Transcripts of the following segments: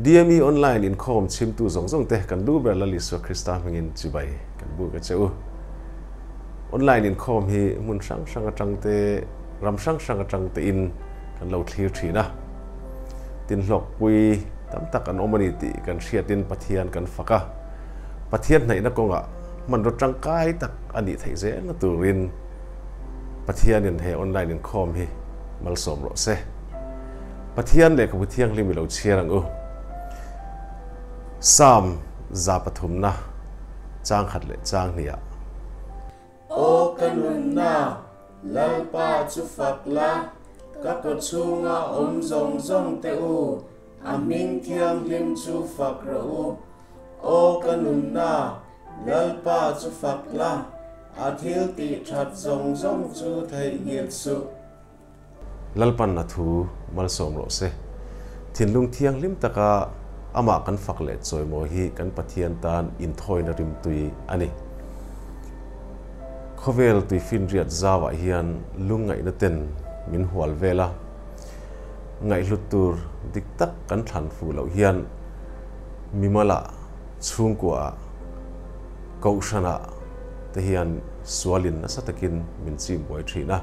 DME Online inkhawm chhimtu zawng zawng te kan lu ber Lal Isua Krista hmingin chibai kan buk a che u. Online inkhawm hi hmun hrang hrang atang te, ram hrang hrang atang te in kan lo thlir thin a. Tin hlawkpui tam tak an awm a ni tih kan hriatin Pathian kan fak a. Pathian hnaihna kawngah hmanraw tangkai tak a nih theih zelna turin Pathianin he online inkhawm hi malsawm rawh se. Pathian lehkhabu thianghlim i lo chhiar ang u. Psalm 103na chang khat leh chang hniah. Aw ka nunna, Lalpa chu fak la, ka kawchhunga awm zawng zawng te u, a hming thianghlim chu fak rawh u. Aw ka nunna, Lalpa chu fak la, a thil tih that zawng zawng chu theihnghilh suh. Lalpan a thu malsawm rawh se. Thinlung thianghlim taka amah kan fak leh chawimawi hi kan Pathian tan inthawina rimtui a ni. Khawvel tuifinriat zauah hian lungngaihna ten min hual vel a, ngaihhlut tur dik tak kan thlan fuh loh hian mimalah, chhungkuaah, kohhranah te hian sualin nasa takin min chim buai thin a.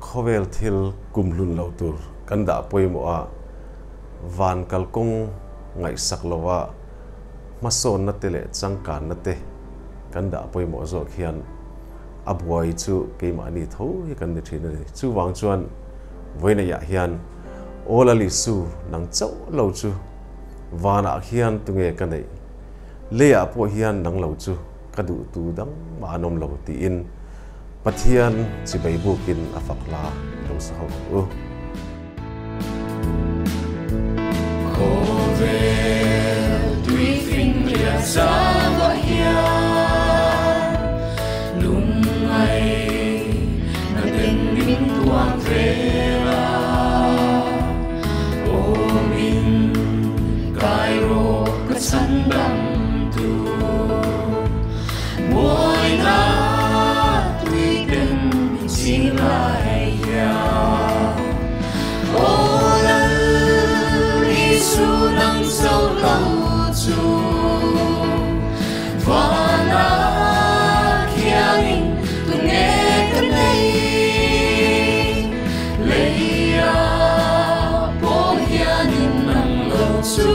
Khawvel thil kumhlun lo tur kan dah pawimawh a, van kalkawng ngaihsak lova hmasawnna te leh changkanna te kan dah pawimawh zawk hian a buai chu keimahni tho hi kan ni thin a ni. Chuvang chuan vawiinaiah hian Aw Lalisu nang chauh lo chu vanah khian tunge ka neih? Leiah pawh hian nang lo chu ka duhtu dang mah an awm lo tiin Pathian chibai bukin a fak hla i lo sa ho ang u. Khawvel tuifinriat zauah hian lungngai na den min tuam vel a, awmin kai rawh ka chhan dam tu. Buaina tui ten min ching lai hian Aw Lal Isu nang chauh lo chu Vana khianin tunge ka nei Leia pawh hianin nang lo chu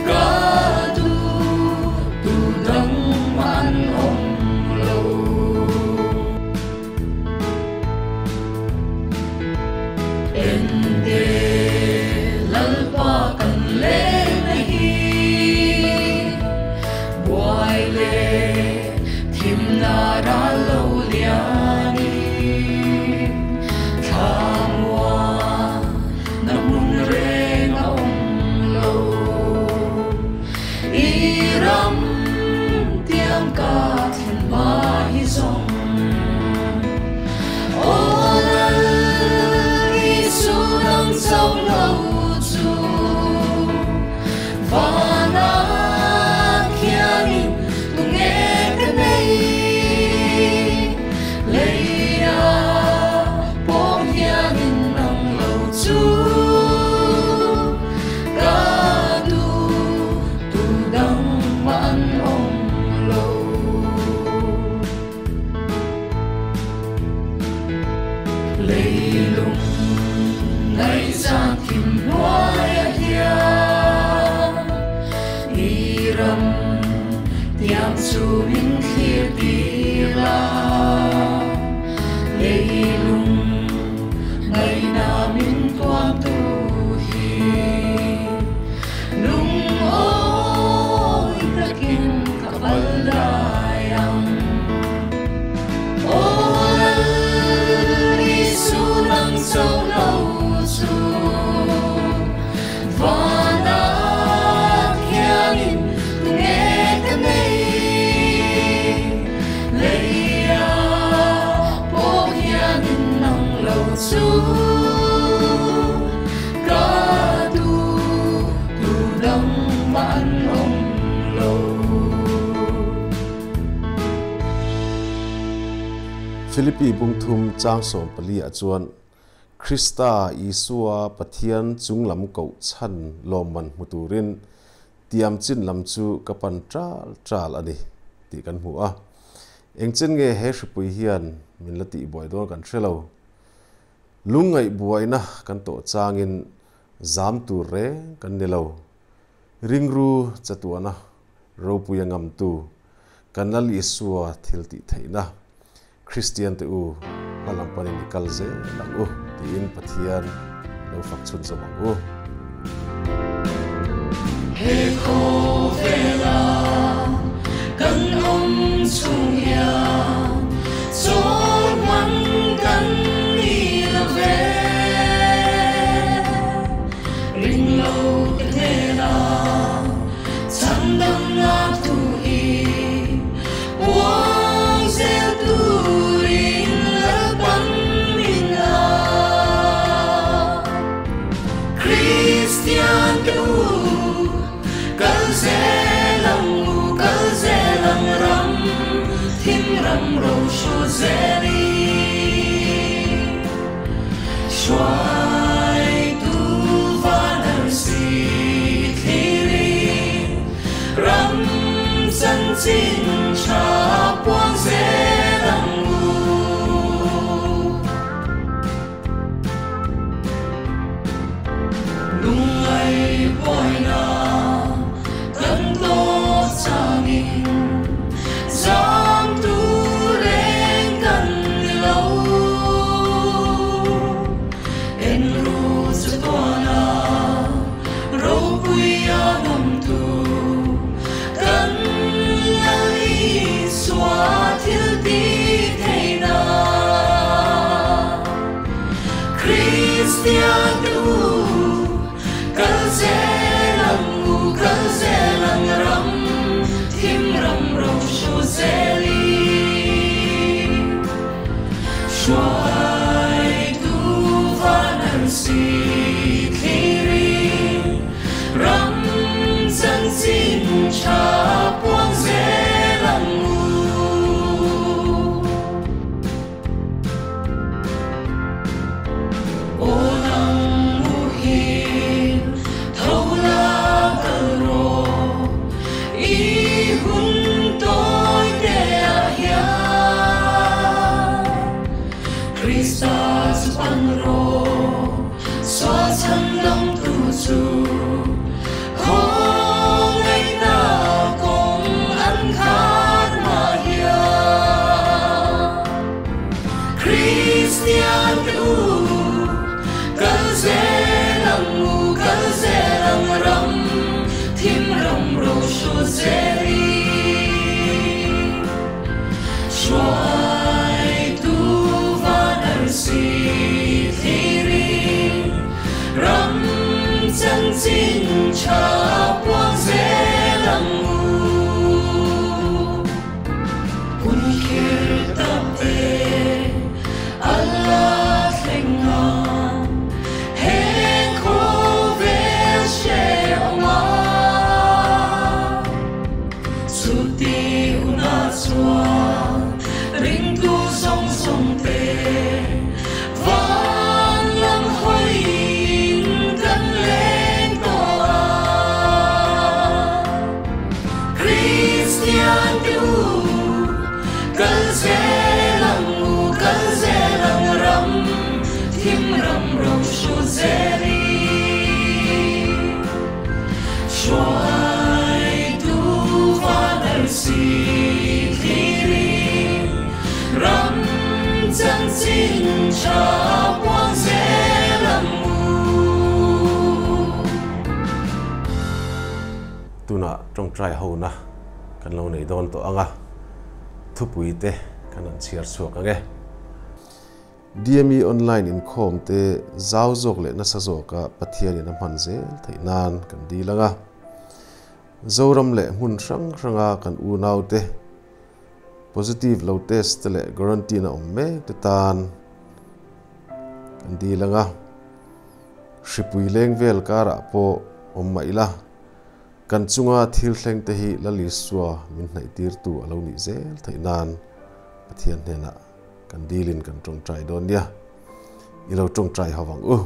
Ka duh tu dang an awm lo. Ente Lalpa kan lenna hi buai leh thimna ral lo lianin thlamuan na hmun reng a awm lo. I ram tiang ka thlen hma hi zawng. Aw Lal Isu nang chauh lo chu vana khianin tunge ka nei? Leia pawh hianin nang lo chu ka duh tu dang mah an awm lo. Leilung ngaihzan thim hnuaiah hian i ram tiang chu min thlir tir a, leilung ngaihna min tuamtu hi lungawi takin ka pal lai ang. Aw Lal Isu nang chauh lo chu vana khianin tunge ka nei? Leia pawh hianin nang lo chu ka duh tu dang mah an awm lo. Philippi bungthum chang 14 ah chuan Krista Isua Pathian chung lam koh chhan lawmman hmu turin tiam chin lam chu ka pan ṭal ṭal a ni tih kan hmu a. Engchen nge he hripui hian min la tihbuai dawn kan hre lo. Lungngaih buaina kan tawh changin zam tur reng kan ni lo. Ringru chatuana ropuia ngamtu kan Lal Isua thil tih theihna Kristian te u hmalam panin i kal zel ang u tiin Pathian lo fak chhun zawm ang u. He khawvela kan awm chhung hian chawl hman kan ni lo ve. Ring lo te hnena chhandamna thu hi puang zel turin Lalpan min a. Kristian te u kal zel ang u, kal zel ang ram thim ram ro hru zelin. Hruaitu van arsi thlirin ram chanchin tha puang zel ang u. Lungngai buaina kan tawh changin zam tur reng kan ni lo. En ru chatuana ropuia ngam tu kan Lal Isua thil ti theihna. Kristian te u kal zel ang u, kal zel ang ram thim ram ro hru zelin. Hruaitu van arsi thlirin ram chanchin tha puang zel ang u. Aw nang muhil tho la kal rawh, i hun tawi te ah hian. Krista chu pan rawh, sual chhan dam tu chu khawngaihna kawng an khar mah hian. Kristian te u kal zel ang u, kal zel ang ram thim ram ro hru zelin. Hruaitu van arsi thlirin ram chanchin tha puang zel ang u. Hun khir tak te Allah thleng ang, heng khawvel hre awm a. Chuti hunah chuan ringtu zawng zawng te van lam hawiin kan leng tawh a. Kristian te u kal zel ang u, kal zel ang ram thim ram ro hru zelin. Hruaitu van arsi thlirin ram chanchin tha puang zel ang u. Tunah tawngtai hona kan lo nei dawn tawh ang a, thupui te kan han chhiar chhuak ang e. DME Online inkhawm te zau zawk leh nasa zawka Pathianin a hman zel theih nan kan dil ang a. Zoram leh hmun hrang hranga kan unau te positive lo test te leh quarantine a awm mek te tan kan dil ang a. Hripui leng vel karah pawh awm mah ila kan chunga thil thleng te hi Lal Isua min hnaih tirtu a lo nih zel theih nan Pathian hnenah kan dilin kan tawngtai dawn nia. I lo tawngtai ho vang u.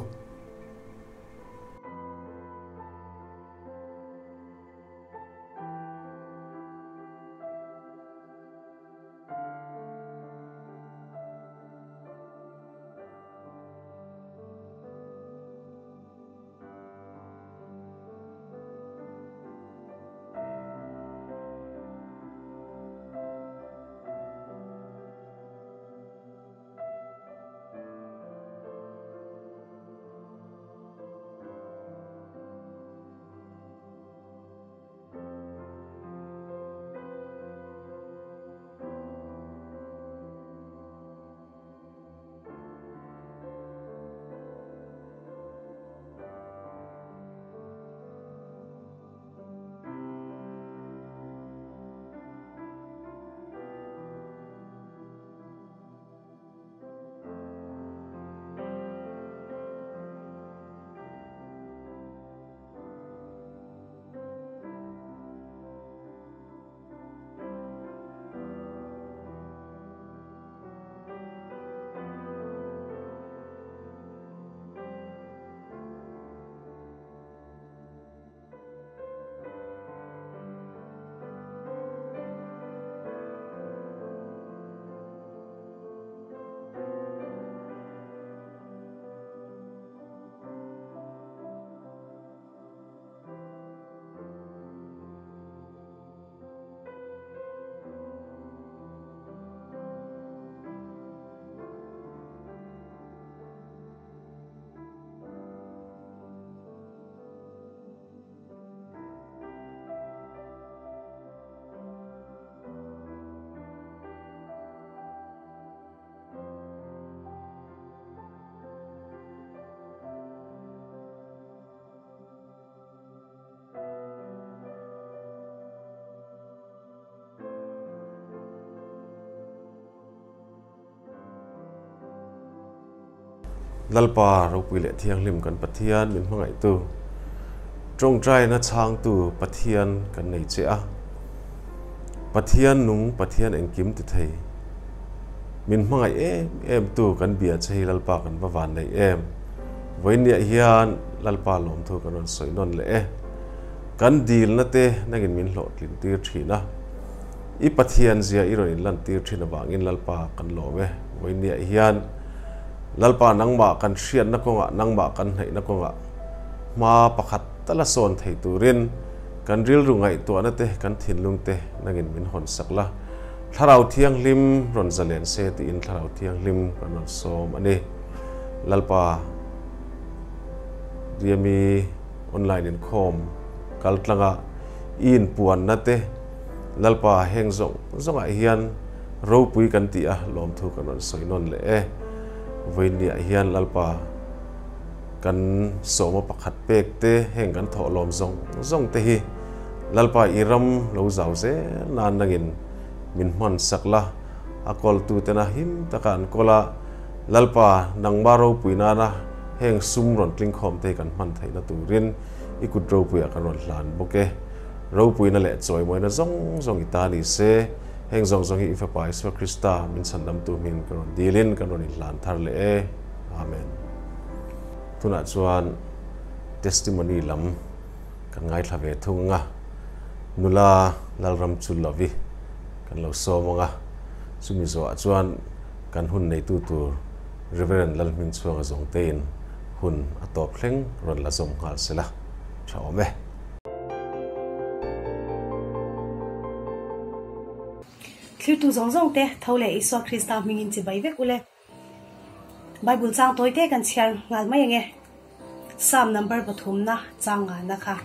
Lalpa ropui leh thianghlim kan Pathian min hmangaihtu, tawngtaina chhangtu Pathian kan nei che a. Pathian nung Pathian engkim ti thei. Min hmangaih em em tu kan bia che hi Lalpa kan va van nei em. Vawiinniah hian Lalpa lawmthu kan rawn sawi nawn leh e. Kan dilna te nangin min hlawhtlin tir thin a. I Pathian zia i rawn inlan tir thin avangin Lalpa kan lawm e. Vawiinniah hian Lalpa nangmah kan hriatna kawngah, nangmah kan hnaihna kawngah hma pakhat tala sawn thei turin kan rilru ngaihtuahna te, kan thinlung te nangin min hawn sak la. Thlarau Thianghlim rawn zalen se tiin Thlarau Thianghlim kan rawn sawm a ni. Lalpa Riami online inkhawm kal tlanga i inpuanna te Lalpa heng zawng zawngah hian ropui kan tih a lawmthu kan rawn sawi nawn leh e. Vawiinniah hian Lalpa kan sawma pakhat pek te heng kan thawh lawm zawng zawng te hi Lalpa i ram lo zau zel nan nangin min hman sak la, a kawltu tena him taka an kawl a, Lalpa nangma ropui nana heng sum rawn tling khawm te hi kan hman theihna turin i kut ropuiah kan rawn hlan bawk e. Ropuina leh chawimawina zawng zawng i ta ni se, heng zawng zawng hi i Fapa Isua Krista min chhandamtu hmingin ka rawn dilin kan rawn inhlan thar leh e. Amen. Tunah chuan testimony lam kan ngaithla ve thung ang a, nula Lalram chu Lovi kan lo sawm ang a, chumi zawhah chuan kan hun neitu tur Reverend Lalhmingchhuanga zawngtein hun a tawp thleng rawn la zawm nghal sela tha awm e. Thirtu zawng zawng te tho leh Isua Krista hmingin chibai vek ule. Bible chang tawi te kan chhiar nghal mai ange. Psalm number pathumna chang ngana kha.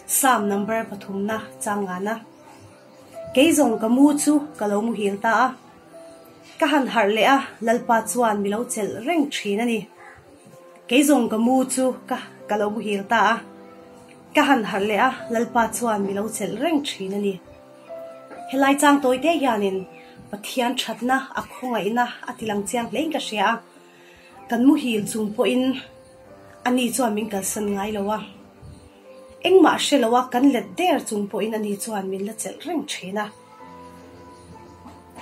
Psalm number pathumna chang ngana. Kei zawng ka mu chu ka lo muhil ta a. Ka han harh leh a, Lalpa chuan mi lo chelh reng thin a ni. Kei zawng ka mu chu ka ka lo muhil ta a. Ka han harh leh a, Lalpa chuan mi lo chelh reng thin a ni. Helai chang tawi te hianin Pathian thatna a khawngaihna a ti lang chiang hlein ka hria a, kan muhil chung pawhin ani chuan min kalsan ngai lo a, engmah hre lo a kan let der chung pawhin ani chuan min la chelh reng thin a.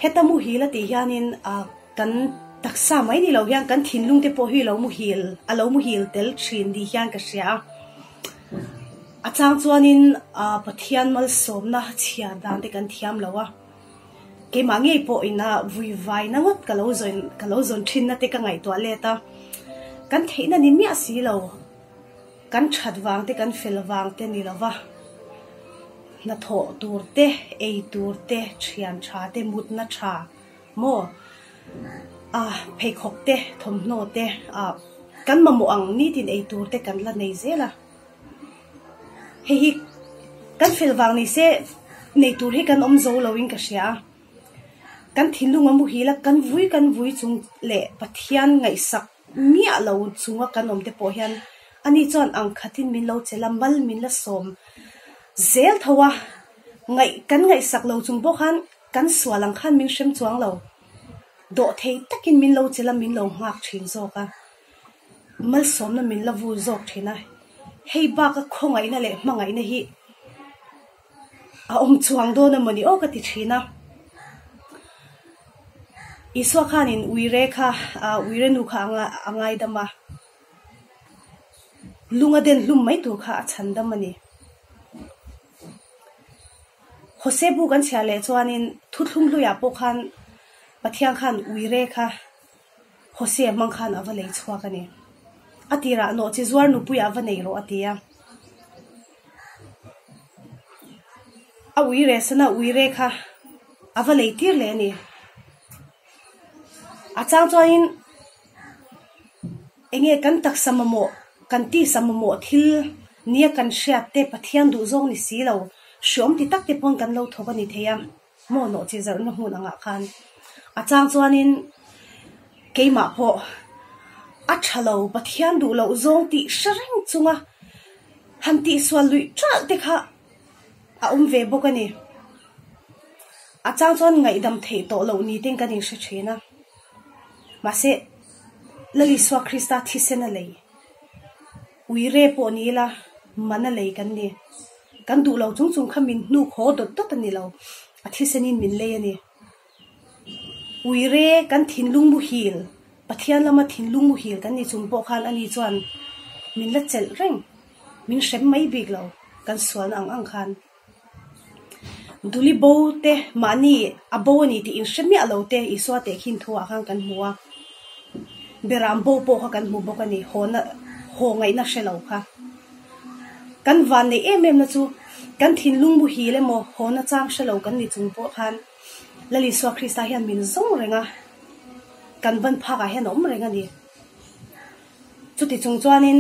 Heta muhil a tih hianin kan. Taksa mai ni lo hian kan thinlung te pawh hi lo muhil a lo muhil tel thin ni hian ka hria a. A chang chuanin Pathian malsawmna chhiar dan te kan thiam lo a. Keimah ngei pawh ina vui vai na ngawt ka lo zawn ka lo zawn thin na te ka ngaihtuah let a. Kan theihna ni miah si lo. Kan that vang te kan fel vang te ni lo va. Hnathawh tur te, ei tur te, thian tha te, mutna tha maw a pheikhawk te, thawmhnaw te a kan mamawh ang nitin ei tur te kan la nei zel a. Hei hi kan fel vang ni se nei tur hi kan awm zo lo in ka hria a. Kan thinlung a muhil a, kan vui kan vui chung leh Pathian ngaihsak miah lo chunga kan awm te pawh hian ani chuan ang khatin min lo chelh a, mal min la sawm zel tho a. Ngaih kan ngaihsak lo chung pawh khan kan sual ang khan min hrem chuang lo. Dawh thei takin min lo chelh a, min lo nghak thin zawk a. Malsawmna min la vur zawk thin a, hei baka khawngaihna leh hmangaihna hi a awm chuang dawn a mawni aw ka ti thin a. Isua khanin uire kha uire nu kha a ngaidam a, lunga den hlum mai tur kha a chhan dam a ni. Hose bu kan chhiar leh chuanin thuthlung hluiah pawh khan Pathian khan uire kha Hosea hmang khan a va lei chhuak a ni. A tirah nawhchi zuar nupuiah va nei rawh a ti a. A uire sana uire kha a va lei tir leh a ni. A chang chuanin enge kan taksa mamawh, kan tisa mamawh thil nia kan hriat te Pathian duh zawng ni si lo, hriawm ti tak te pawn kan lo thawk a ni thei a. Maw nawh chi zarhna hmun angah khan a chang chuanin keimah pawh a tha lo Pathian duh loh zawng tih hre reng chunga han tihsual luih ṭalh te kha a awm ve bawk a ni. A chang chuan ngaihdam theih tawh loh ni ten kan inhre thin a, mahse Lal Isua Krista thisen a lei. Uire pawh ni ila mana lei kan ni. Kan duh lo chung chung kha min hnuk haw dawt dawt a ni lo, a thisenin min lei a ni. Uire kan thinlung muhil, Pathian lama thinlung muhil kan ni chung pawh khan ani chuan min la chelh reng, min hrem mai bik lo kan sualna ang ang khan. Duli bo te mahni a bo a ni tih inhre miah lo te Isua tehkhin thuah khan kan hmu a, Beram bo pawh kha kan hmu bawk a ni, hawna haw ngaihna hre lo kha. Kan van neih em em na chu kan thinlung muhil emaw hawna chang hre lo kan ni chung pawh khan Lal Isua Krista hian min zawng reng a, kan ban phakah hian a awm reng a ni. Chuti chung chuanin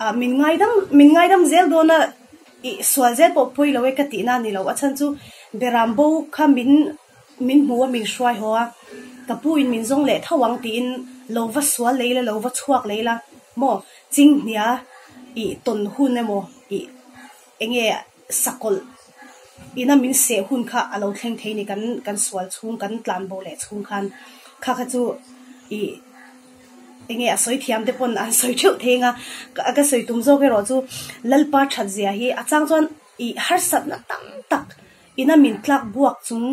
ah min ngaidam min ngaidam zel dawn a ih sual zel pawh pawi lo e ka tihna a ni lo. A chhan chu Beram bo kha min min hmu a min hruai haw a, ka pu in min zawng leh tho ang tiin lo va sual lei la lo va chhuak lei la maw chinghnia ih tawn hun emaw ih enge sakawlh ina min seh hun kha a lo thleng thei ni kan kan sual chhung kan tlan bo leh chhung khan kha kha chu ih Enge a sawi thiam te pawn an sawi theuh thei anga ka sawi tum zawk erawh chu Lalpa that zia hi a chang chuan ih harsatna tam tak ina min tlak buak chung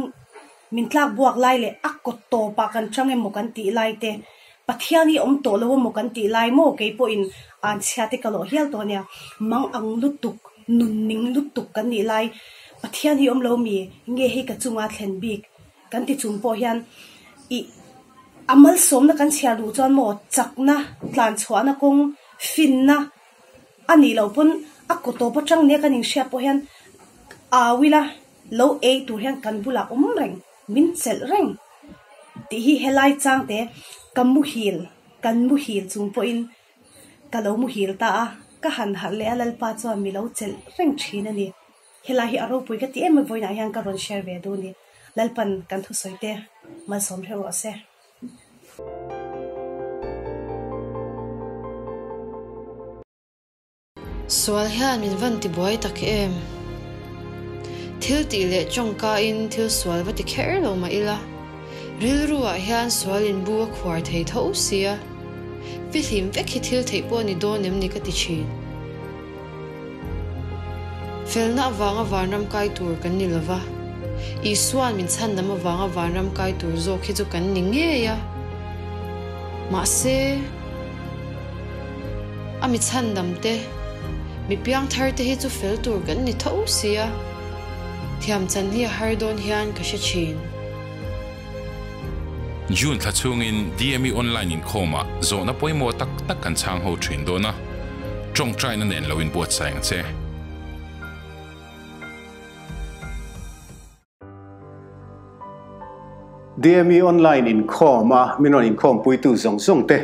min tlak buak lai leh a kawt tawpah kan chang emaw kan tih lai te Pathian hi awm tawh lo emaw kan tih lai maw kei pawhin an chhia te ka lawh hial tawh ania mang ang lutuk nun ning lutuk kan nih lai Pathian hi awm lo mi nge hei ka chunga thlen bik Kan ti chung pawh hian ih a malsawmna kan chhiar duh chuan maw chakna, tlanchhuahna kawng, finna a nih loh pawn a kaw tawp atang nia kan inhriat pawh hian au ila lo ei tur hian kan bulah awm reng, min chelh reng tih hi helai changte ka muhil, kan muhil chung pawhin ka lo muhil ta a, ka han harh leh a Lalpa chuan mi lo chelh reng thin a ni. Helai hi a ropui ka ti em a vawiinah hian ka rawn share ve duh a ni. Lalpan kan thusawi te malsawm hreuh rawh se. Sual hian min van ti buai tak em? Thil tih leh tawngka in thil sual va ti kher lo mah ila, rilru ah hian sual in bu a khuar thei tho sia. Fihlim vek hi thil theih pawh ni dawn em ni ka ti thin. Felna avanga vanram kai tur kan ni lova, Isua'n min chhandam avanga vanram kai tur zawk hi chu kan ni ngei a. Mahse, a mi chhandam te, mi piangthar te hi chu fel tur kan ni tho sia, thiam chan hi a har dawn hian ka hre thin. June thla chhungin DME Online inkhawmah zawhna pawimawh tak tak kan chhang ho thin dawn a, tawngtaina nen lo inbuatsaih ang che. DME Online inkhawm a min rawn inkhawm puitu zawng zawng te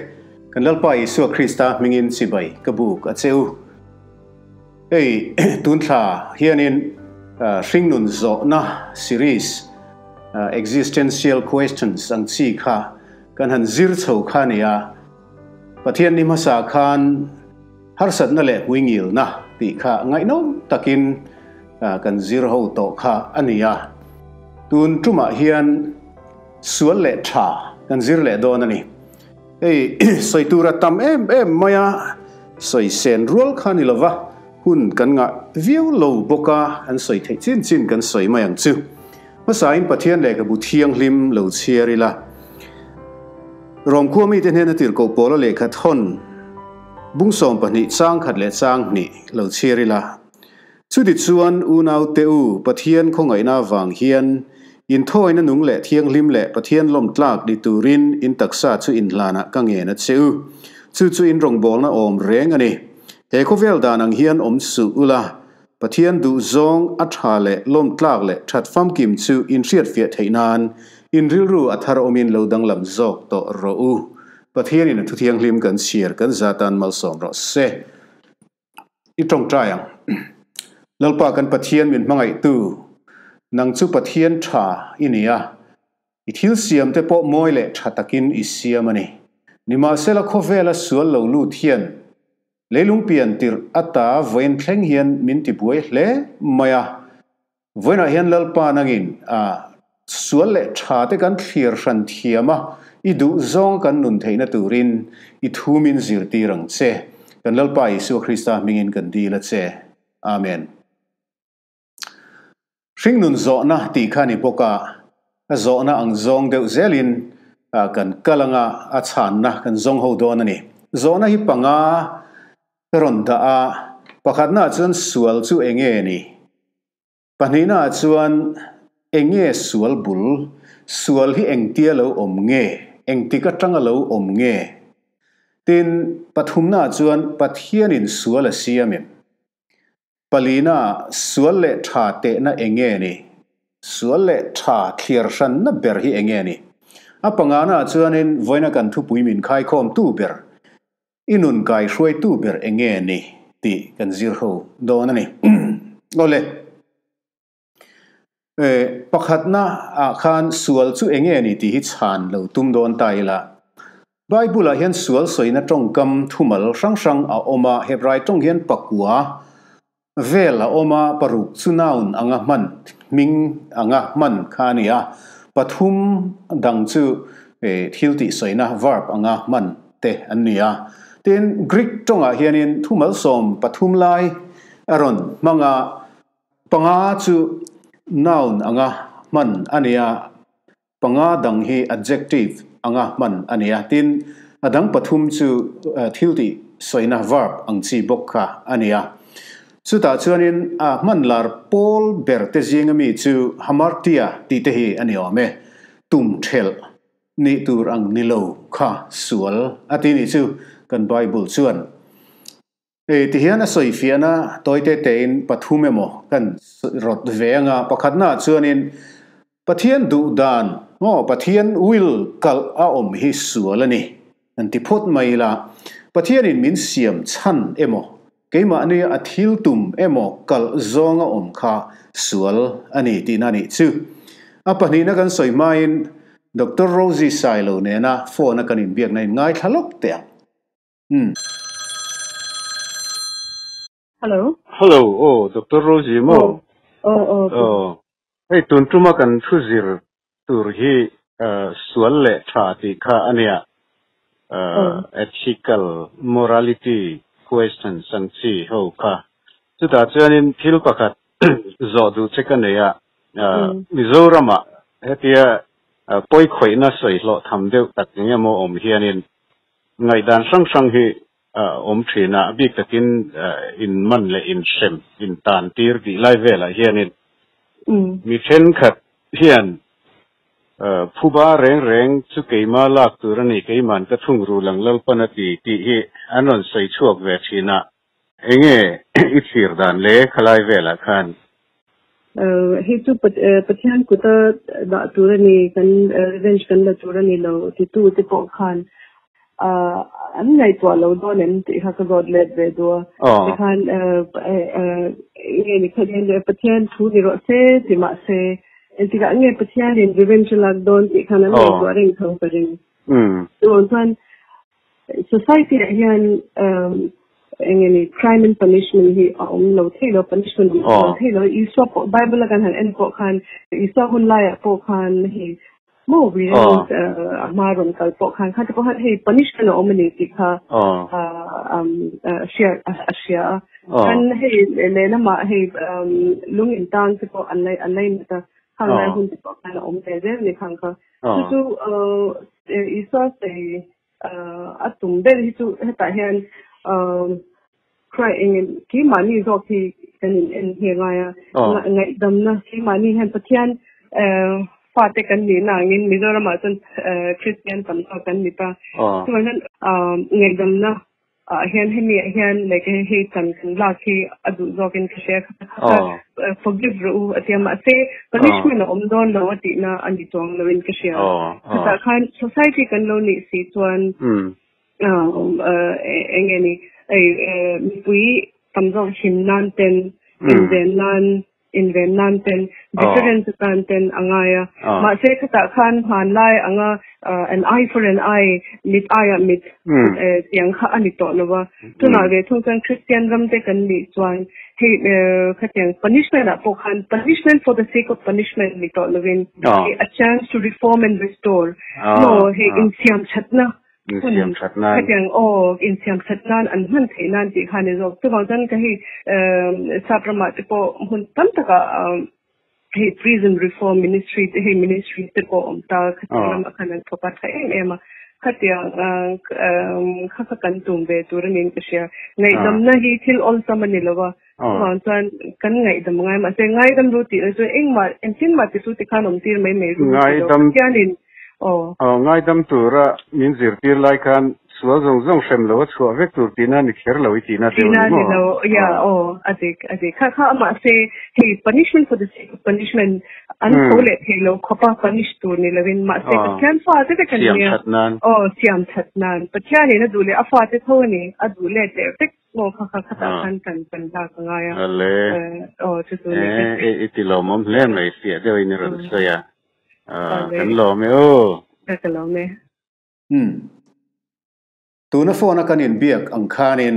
kan Lalpa Isua Krista hmingin chibai ka buk a che u. Hei tun thla hianin hringnun zawhna series Existential Questions ang chi kha kan han zir chho kha a ni a. Pathian ni hmasa khan Harsatna leh hmuingilna tih kha ngaihnawm takin kan zir ho tawh kha a ni a. Tun tumah hian sual leh tha kan zir leh dawn a ni. Hei sawi tura tam em em mai a, sawi sen rual kha ni lova, hun kan ngah viau lo bawk a, an sawi theih chin chin kan sawi mai ang chu. Hmasain Pathian lehkhabu thianghlim lo chhiar ila. Rawmkhua mite hnena tirhkoh pawla lehkha thawn bung 12 chang khat leh chang hnih lo chhiar ila. Chuti chuan unau te u, Pathian khawngaihna avang hian inthawina nung leh thianghlim leh Pathian lawmtlak ni turin in taksa chu inhlanah ka ngen a che u. Chu chu in rawngbawlna awm reng a ni. He khawvel dan ang hian awm suh ula, Pathian duhzawng a tha leh lawmtlak leh that famkim chu in hriatfiah theih nan in rilru a thar awmin lo danglam zawk tawh rawh u. Pathianin a thuthianghlim kan chhiar kan za tan malsawm rawh se. I tawngtai ang. Lalpa kan Pathian min hmangaihtu, nang chu Pathian tha i ni a, i thil siam te pawh mawi leh tha takin i siam a ni. Nimahsela khawvela sual lo lut hian Leilung pian tirh ata vawiin thleng hian min ti buai hle mai a. Vawiinah hian Lalpa nangin a sual leh tha te kan thlir hran thiam a, i duh zawng kan nun theihna turin i thu min zirtir ang che. Kan Lalpa Isua Krista hmingin kan dil a che. Amen. Hringnun zawhna tih kha ni bawk a, a zawhna ang zawng deuh zelin kan kal anga a chhanna kan zawng ho dawn a ni. Zawhna hi panga ka rawn dah a, pakhatnaah chuan sual chu eng nge ni? Pahnihnaah chuan eng nge sual bul? Sual hi engtia lo awm nge? Engtik atanga lo awm nge? Tin, pathumnaah chuan Pathianin sual a siam em? Palina, sual leh tha tehna eng nge ni? Sual leh tha thliar hranna ber hi eng nge ni? A pangana ah chuanin vawiina kan thupui min khaikhawm tu ber, i nun kai hruaitu ber eng nge ni tih kan zir ho dawn a ni. Awle. Pakhatna ah khan sual chu eng nge ni tih hi chhan lo tum dawn ta ila. Bible ah hian sual sawina tawngkam thumal hrang hrang a awm a, Hebrai tawng hian pakua vel a awm a, paruk chu noun anga hman, hming anga hman kha a ni a, pathum dang chu thil tih sawina verb anga hman te an ni a. Tin, Greek tawngah hianin thumal 13 lai a rawn hmang a, Panga chu noun anga hman a ni a, panga dang hi adjective anga hman a ni a, tin, a dang pathum chu thil tih sawina verb ang chi bawk kha a ni a. Chutah chuanin a hman lar pawl ber te zinga mi chu hamartia tih te hi a ni awm e, tum thelh nih tur ang ni lo kha sual a ti nih chu kan Bible chuan. Hei ti hian a sawi fiahna tawi te tein pathum emaw kan rawt ve anga, pakhatnaah chuanin Pathian duh dan maw Pathian will kalh a awm hi sual a ni an ti phawt mai ila, Pathianin min siam chhan emaw keimahni a thil tum emaw kalh zawng a awm kha sual a ni tihna a nih chu. A pahnihna kan sawi hmain Doctor Rosie Sailo nena phone a kan inbiakna in ngaithla lawk teh ang. Umm. Hello. Hello, aw Doctor Rosie maw? Aw, aw. Aw, hei tun tuma kan thu zir tur hi sual leh tha tih kha a nia. Ethical morality questions ang chi ho kha. Chutah chuanin thil pakhat zawh duh che ka nei a, Mizoramah hetia pawikhawihna sawi hlawh tham deuh tak eng emaw awm hianin. Ngaihdan hrang hrang hi a awm thin a, a bik takin in man leh in hrem, in tan tir tih lai velah hianin mi thenkhat hian phuba reng reng chu keima lak tur a ni, keiman ka thung ru lang Lalpan a ti tih hi an rawn sawi chhuak ve thin a. Enge i thlir dan le khalai velah khan? Hei chu Pathian kuta dah tur a ni, kan revenge kan la tur a ni lo titu te pawh khan an ngaihtuah lo dawn em tih kha ka zawt let ve duh a. Tikhan nge ni kha Pathian thu ni rawh se ti mah se engtikah nge Pathianin revenge a lak dawn tih khan an ngaihtuah reng tho ka ring. Chuan chuan Society ah hian eng nge ni crime and punishment hi a awm lo thei lo, punishment awm lo thei lo. Isua pawh Bible a kan han en pawh khan Isua hun laiah pawh khan hei maw revenge a hma rawn kal pawh khan kha te pawh khan hei punishment a awm a ni tih kha hria a hria a. Khan hei lehlamah hei lung in tang te pawh an lainat a, khang lai hun te pawh khan a awm ve zel a ni khang kha. Chu chu Isua sawi a tum ber hi chu hetah hian Krai engin keimahni zawk hi kan in en nghe ngai a, ngaihdamna keimahni hian Pathian fate kan nihna angin Mizoramah chuan Kristian tam zawk kan ni ta. Chuvang hian ngaihdamna ah hian hemi ah hian like hei chan kan lak hi a duh zawk in ka hria kha forgive rawh u a tia mahse punishment a awm dawn lo a tihna a ni chuang lo in ka hria chutah khan society kan lo nih si chuan eng nge ni ei mipui tam zawk him nan ten inven nan inven nan ten, deterrence atan ten a ngai a. Mahse khatah khan hmanlai anga an eye for an eye, mit aiah mit tiang kha a ni tawh lo a. Tunah ve thung chuan Christian ram te kan nih chuan hei khatiang punishment ah pawh khan punishment for the sake of punishment ni tawh lovin hei a chance to reform and restore maw hei insiam thatna Insiam that nan. Khatiang aw, insiam that nan an hman theih nan tih kha a ni zawk. Chuvang chuan ka hei sap ramah te pawh hmun tam takah hei prison reform ministry te hei ministry te pawh awm ta khatiang ramah khan an thawk a tha em em a. Khatiang kha kha kan tum ve tur a niin ka hria. Ngaihdamna hi thil awlsam a ni lo a. Chuvang chuan kan ngaihdam ngai mahse ngaidam ru tih na chu engmah engtin mah ti chu tikhan awm tir mai mai ru ti lo Pathianin aw. Aw ngaidam tura min zirtir lai khan sual zawng zawng hrem lo a chhuah vek tur tihna ni kher lo i tihna deuh ni maw? Tihna ni lo ya aw a dik a dik kha kha mahse hei punishment for the sake of punishment an tho leh thei lo khawpa punish tur ni lovin mahse Pathian fate vek an nia aw siam that nan Pathianin a duh leh a fate tho a ni a duh let leh vek Maw kha kha khatah khan kan kan lak a ngai a. Ale. Aw chu chu ni. E i ti lawmawm hle mai fiah deuh in i rawn sawi a. Kan lawm e aw. Ka lawm e. Umm. Tuna phone a kan inbiak ang khanin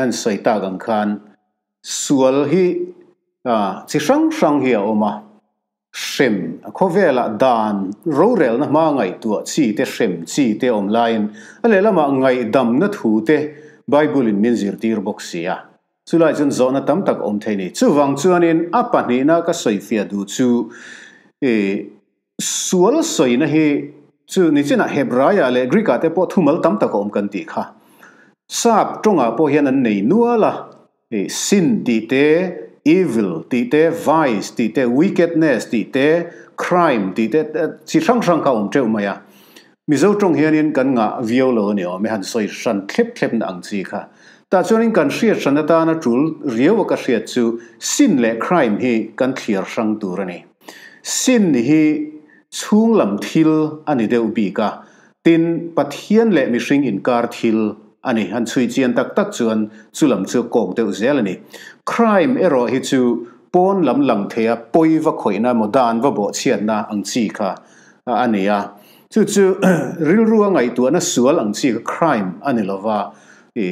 an sawi tak ang khan sual hi chi hrang hrang hi a awm a. Hrem, khawvelah dan rorelna hma ngaihtuah chi te hrem chi te awm laiin a lehlamah ngaihdamna thu te Bible-in min zirtir bawk si a. Chulai chuan zawhna tam tak awm thei ni. Chuvang chuanin a pahnihna ka sawifiah duh chu i sual sawina hi chu nichinah Hebraia leh Greek-ah te pawh thumal tam tak a awm kan tih kha. Sap tawngah pawh hian an nei nual a. I sin tih te, evil tih te, vice tih te, wickedness tih te, crime tih te chi hrang hrang kha a awm teuh mai a. Mizo tawng hianin kan ngah viau lo a ni awm e, han sawi hran thlep thlep na ang chi kha. Tah chuanin kan hriat hran atana tul riau a ka hriat chu sin leh crime hi kan thliar hrang tur a ni. Sin hi chhung lam thil a ni deuh bik a, Tin, Pathian leh mihring inkar thil a ni. Han chhui chian tak tak chuan chu lam chu kawk deuh zel a ni. Crime erawh hi chu pawn lam lang theia pawi va khawihna emaw dan va bawhchhiatna ang chi kha a ni a. Chu chu rilru a ngaihtuahna sual ang chi kha crime a ni lova, i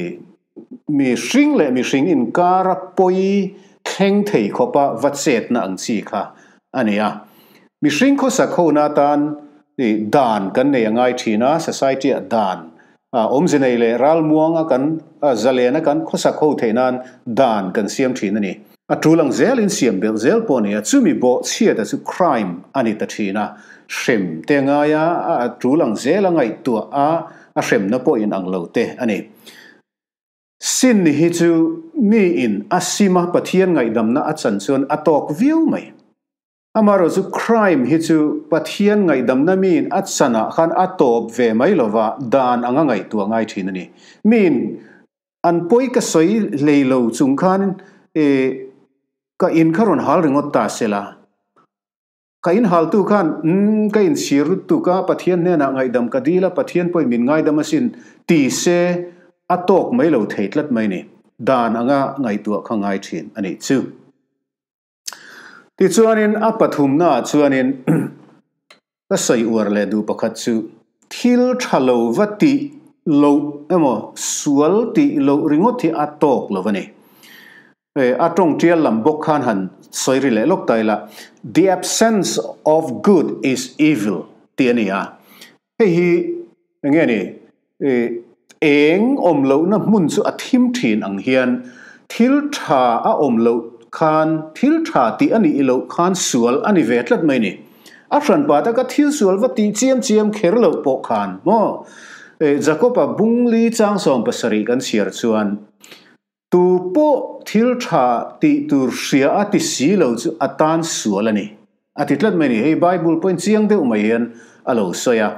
mihring leh mihring inkara pawi thleng thei khawpa va chetna ang chi kha a ni a. Mihring khawsak hona atan dan kan nei a ngai thin a, society-ah dan awmze nei leh ralmuanga kan zalena kan khawsak ho theih nan dan kan siam thin a ni. A tul ang zelin siam belh zel pawh a ni a, chumi bawh chhiata chu crime a ni ta thin a, hrem te ngaia a tul ang zela ngaihtuah a, A hremna pawh in ang lo te a ni. Sin hi chu mi in a sim a, Pathian ngaihdamna a chan chuan a tawk viau mai. Amaherawh chu crime hi chu Pathian ngaihdamna mi in a chan ah khan a tawp ve mai lova dan anga ngaihtuah ngai thin a ni. Mi in an pawi ka sawi hlei lo chung khan e ka in kha rawn hal ringawt ta sela. Ka in haltu khan umm ka inchhir lutuk a, Pathian hnenah ngaihdam ka dil a, Pathian pawhin min ngaidam asin ti se a tawk mai lo thei tlat mai ni. Dan anga ngaihtuah kha ngai thin a nih chu. Tichuanin a pathumnaah chuanin ka sawi uar leh duh pakhat chu thil tha lo va tih loh emaw sual tih loh ringawt hi a tawk lo a ni. A tawng tial lam bawk khan han sawi ri leh lawk ta ila, The absence of good is evil tih a ni a. Hei hi eng nge ni? Eng awm lohna hmun chu a thim thin ang hian thil tha a awm loh khan thil tha tih a nih loh khan sual a ni ve tlat mai ni. A hranpa taka thil sual va tih chiam chiam kher loh pawh khan maw? Jakob-a bungli chang 70 kan chhiar chuan Tu pawh thil tha tih tur hria a ti si lo chu a tan sual a ni. A ti tlat mai a ni. Hei Bible pawhin chiang deuh mai hian a lo sawi a.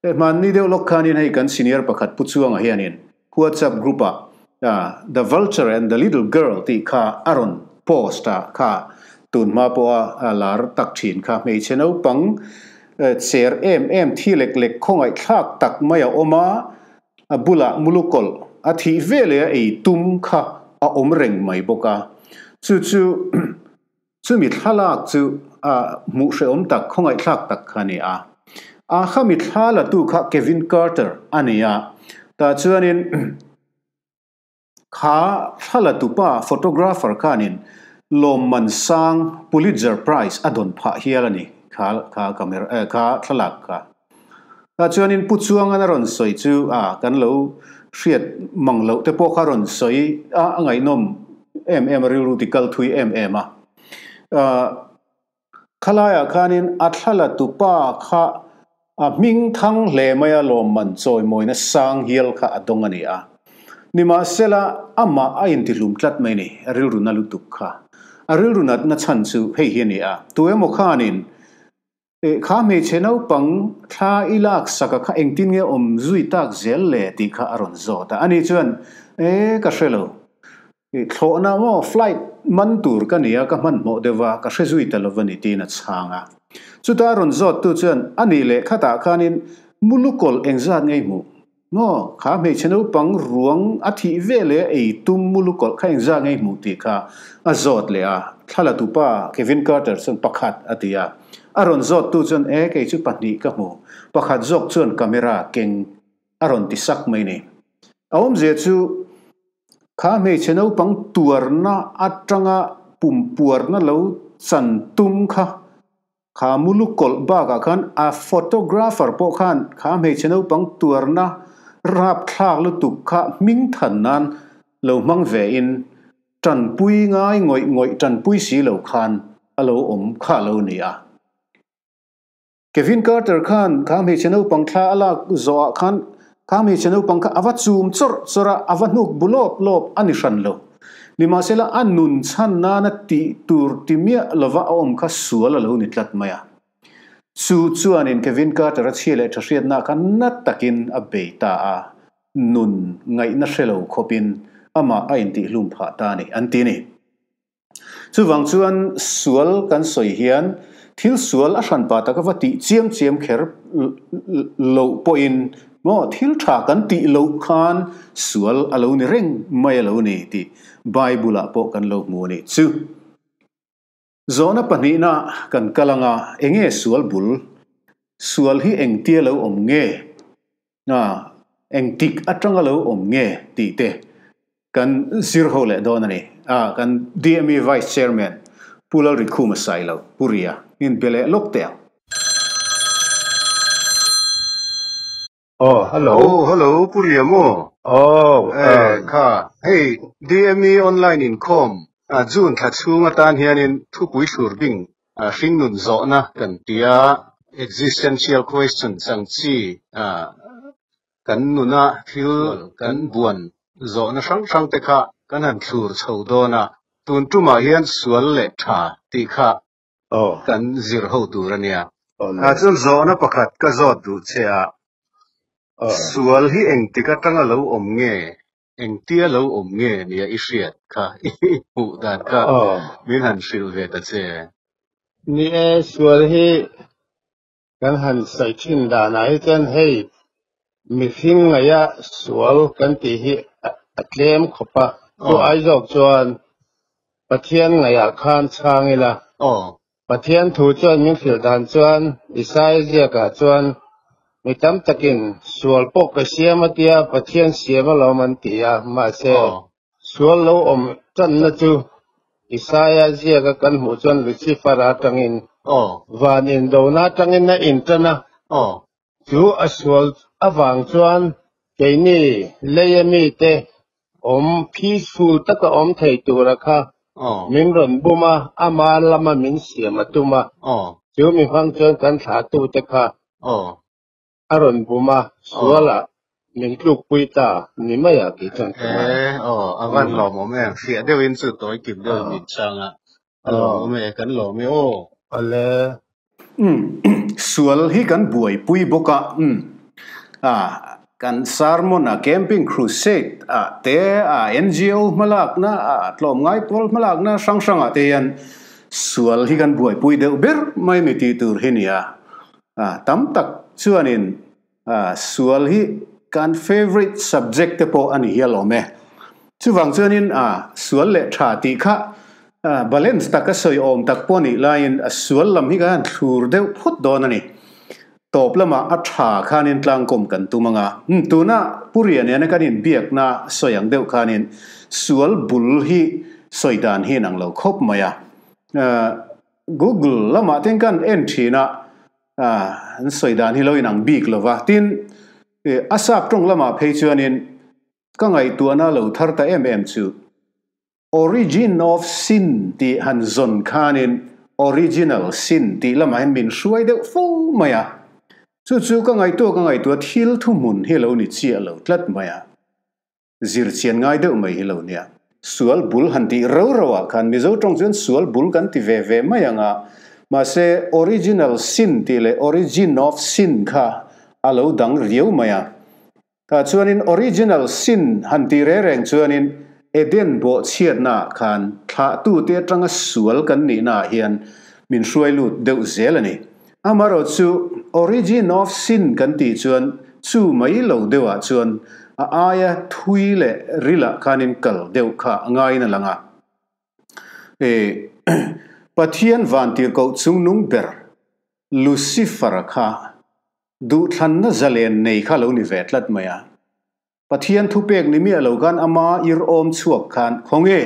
Hmanni deuh lawk khanin hei kan senior pakhat Pu Chuanga hianin WhatsApp group ah The Vulture and the Little Girl tih kha a rawn post a, kha tun hma pawha lar tak thin kha hmeichhe naupang cher em em thi lek lek khawngaihthlak tak mai a awm a, A bulah mulukawlh a thih veleh a ei tum kha a awm reng mai bawk a. Chu chu chumi thlalak chu a hmuh hrehawm tak, khawngaihthlak tak kha a ni a. A khami thla latu kha Kevin Carter a ni a. Tah chuanin kha thla latupa photographer khanin lawmman sang Pulitzer Prize a dawn phah hial a ni kha kha camera kha thlalak kha. Tah chuanin Pu Chuangan a rawn sawi chu a kan lo hriat mang loh te pawh kha rawn sawi a, a ngaihnawm em em a, rilru ti kal thui em em a. Khalaiah khanin a thlala tupa kha a hming thang hle mai a, lawmman chawimawina sang hial kha a dawng a ni a. Nimahsela amah a intihlum tlat mai ni, a rilru na lutuk kha. A rilru natna chhan chu hei hi a ni a, tu emaw khanin Eh, kha hmeichhe naupang thla i lak sak a kha engtin nge awm zui tak zel le tih kha a rawn zawt a. Ani chuan, Eh, ka hre lo. Eh, thlawhna maw, flight man tur ka nia, ka hmanhmawh deuh va, ka hre zui ta lo va ni tiin a chhang a. Chuta a rawn zawt tu chuan, A nih leh khatah khanin mulukawlh engzat nge i hmuh? Maw, kha hmeichhe naupang ruang a thih ve leh a ei tum mulukawlh kha engzah nge i hmuh tih kha a zawt leh a, thla tupa Kevin Carter chuan pakhat a ti a. A rawn zawt tu chuan e kei chu pahnih ka hmu, pakhat zawk chuan camera keng a rawn ti sak mai ni. A awmzia chu kha hmeichhe naupang tuarna atanga pumpuarna lo chan tum kha Kha mulu kawlh bakah khan a photographer pawh khan kha hmeichhe naupang tuarna rapthlak lutuk kha hming than nan lo hmang ve in tanpui ngai ngawih ngawih tanpui si lo khan a lo awm kha lo ni a. Kevin Carter khan kha hmeichhe naupang thla a lak zawhah khan kha hmeichhe naupang kha a va chum chawrh chawrh a, a va hnuk bu lawp lawp a ni hran lo. Nimahsela, a nun chhan nana tih tur ti miah lova a awm kha sual a lo ni tlat mai a. Chu chuanin Kevin Carter a chhia leh tha hriatna kha na takin a bei ta a, nun ngaihna hre lo khawpin amah a intihlum phah ta a ni, an ti a ni. Chuvang chuan sual kan sawi hian thil sual a hranpa taka va tih chiam chiam kher loh pawhin maw thil tha kan tih loh khan sual a lo ni reng mai a lo ni tih Bible ah pawh kan lo hmu a nih chu. Zawhna pahnihna kan kal anga enge sual bul? Sual hi engtia lo awm nge? Engtik atanga lo awm nge tih te kan zir ho leh dawn a ni. Kan DME Vice Chairman Pu Lalrikhuma Sailo, Pu Ria, in be leh lawk teh ang. Aw, hello. Aw, hello, Pu Ria maw? Aw, Eh, kha, hei DME online inkhawm June thla chhung atan hianin thupui thlur bing Hringnun zawhna kan ti a, existential questions ang chi. Kan nuna thil kan buan zawhna hrang hrang te kha kan han thlur chho dawn a, tun tumah hian sual leh tha tih kha kan zir ho tur a nia. Chuan zawhna pakhat ka zawt duh che a, sual hi engtik atanga lo awm nge, engtia lo awm nge nia i hriat kha i hmuh dan kha min han hrilh ve ta che. Ni e, sual hi Kan han sawi thin danah hi chuan hei mihring ngaia sual kan tih hi a tlem khawp a, chu ai zawk chuan Pathian ngaihah khan chhang ila. Pathian thu chuan min hrilh dan chuan Isaia ziakah chuan mi tam takin sual pawh ka siam a tia Pathian siam alawm an ti a, mahse Sual lo awm tanna chu Isaia ziaka kan hmuh chuan Lucifer-a atangin van indona atangin a intan a, chu a sual avang chuan keini leia mite awm peaceful taka awm thei tura kha min rawn bum a, ama lama min siam a tum a, chu mi hmang chuan kan thlahtute kha A rawn bum a, sualah min tlukpui ta ni mai a tih chuan ka ngai. E, aw, a van lawmawm em? Fiah deuhin chu tawi kim deuhin min chhang a, a lawmawm e, kan lawm e aw. Awle. Umm, sual hi kan buaipui bawk a, umm, a, kan sermon a camping crusade ah te a NGO hmalakna a tlawmngai pawl hmalakna hrang hrang ah te hian sual hi kan buaipui deuh ber mai mi tih tur hi nia. A, tam tak chuanin sual hi kan favourite subject te pawh a ni hial awm e. Chuvang chuanin a sual leh tha tih kha balance tak a sawi awm tak pawh nih laiin a sual lam hi kan han thlur deuh phawt dawn a ni. Tawp lamah a tha khanin tlangkawm kan tum ang a. Tuna Pu Rianena kan inbiakna sawi ang deuh khanin sual bul hi sawi dan hi inang lo khawp mai a. Google lamah ten kan en thin a, an sawi dan hi lo inang bik lo va. Tin, a sap tawng lamah phei chuanin ka ngaihtuahna lo thar ta em em chu Origin of Sin tih han zawn khanin Original Sin tih lamah hian min hruai deuh fo mai a. Chu chu ka ngaihtuah ka ngaihtuah thil thuhmun hi lo ni chiah lo tlat mai a. Zirchian ngai deuh mai hi lo nia. Sual bul han tih rau rau ah khan Mizo tawng chuan sual bul kan ti ve ve mai ang a, mahse original sin tih leh origin of sin kha a lo dang riau mai a. Tah chuanin original sin han tih reng reng chuanin Eden bawhchhiatna ah khan thlahtute atanga sual kan nihna ah hian min hruai lut deuh zel a ni. Amaherawhchu origin of sin kan tih chuan chu mai lo deuhah chuan a aia thui leh rilah khanin kal deuh kha a ngaiin a lang a. E Pathian vantirhkoh chungnung ber Lucifer-a kha duhthlanna zalen nei kha lo ni ve tlat mai a. Pathian thupek ni miah lo khan ama ir awm chhuak khan khawnge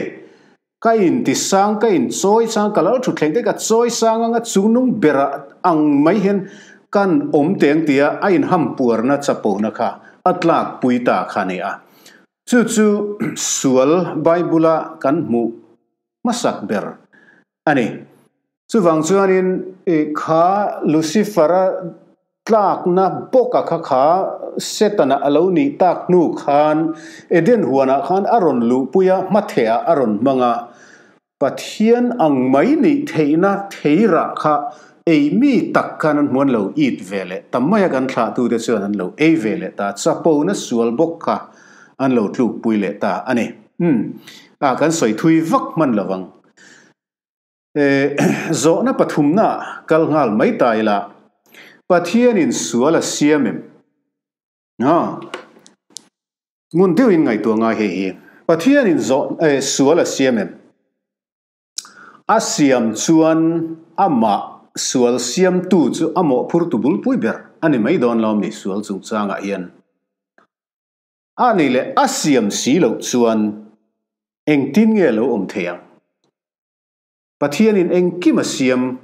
ka in ti sang ka in chawi sang ka lal thutthleng te ka chawi sang anga chungnung berah ang mai hian kan awm teng tia a in ham puarna chapona kha a tlak pui ta kha ni a. Chu chu sual Bible a kan hmuh hmasak ber a ni. Chuvang chuanin i kha Lucifer-a tlakna bawka kha kha Setana a lo nih tak hnu khan Eden huanah khan a rawn luhpui a, hmathehah a rawn hmang a. Pathian ang mai nih theihna theirah kha ei mi tak khan an hmuan lo it ve leh ta mai a, kan thlahtute chuan an lo ei ve leh ta, chapona sual bawk kha an lo tlukpui leh ta a ni. Umm, a kan sawi thui vak hman lo vang. Zawhna pathumna kal nghal mai ta ila, Pathianin sual a siam em? Ha, ngun deuhin ngaihtuah ngai hei hi. Pathianin zawh sual a siam em? A siam chuan amah sual siamtu chu a mawhphurtu bulpui ber a ni mai dawn lo a ni sual chungchangah hian. A nih leh a siam si loh chuan engtin nge lo awm thei ang? Pathianin engkim a siam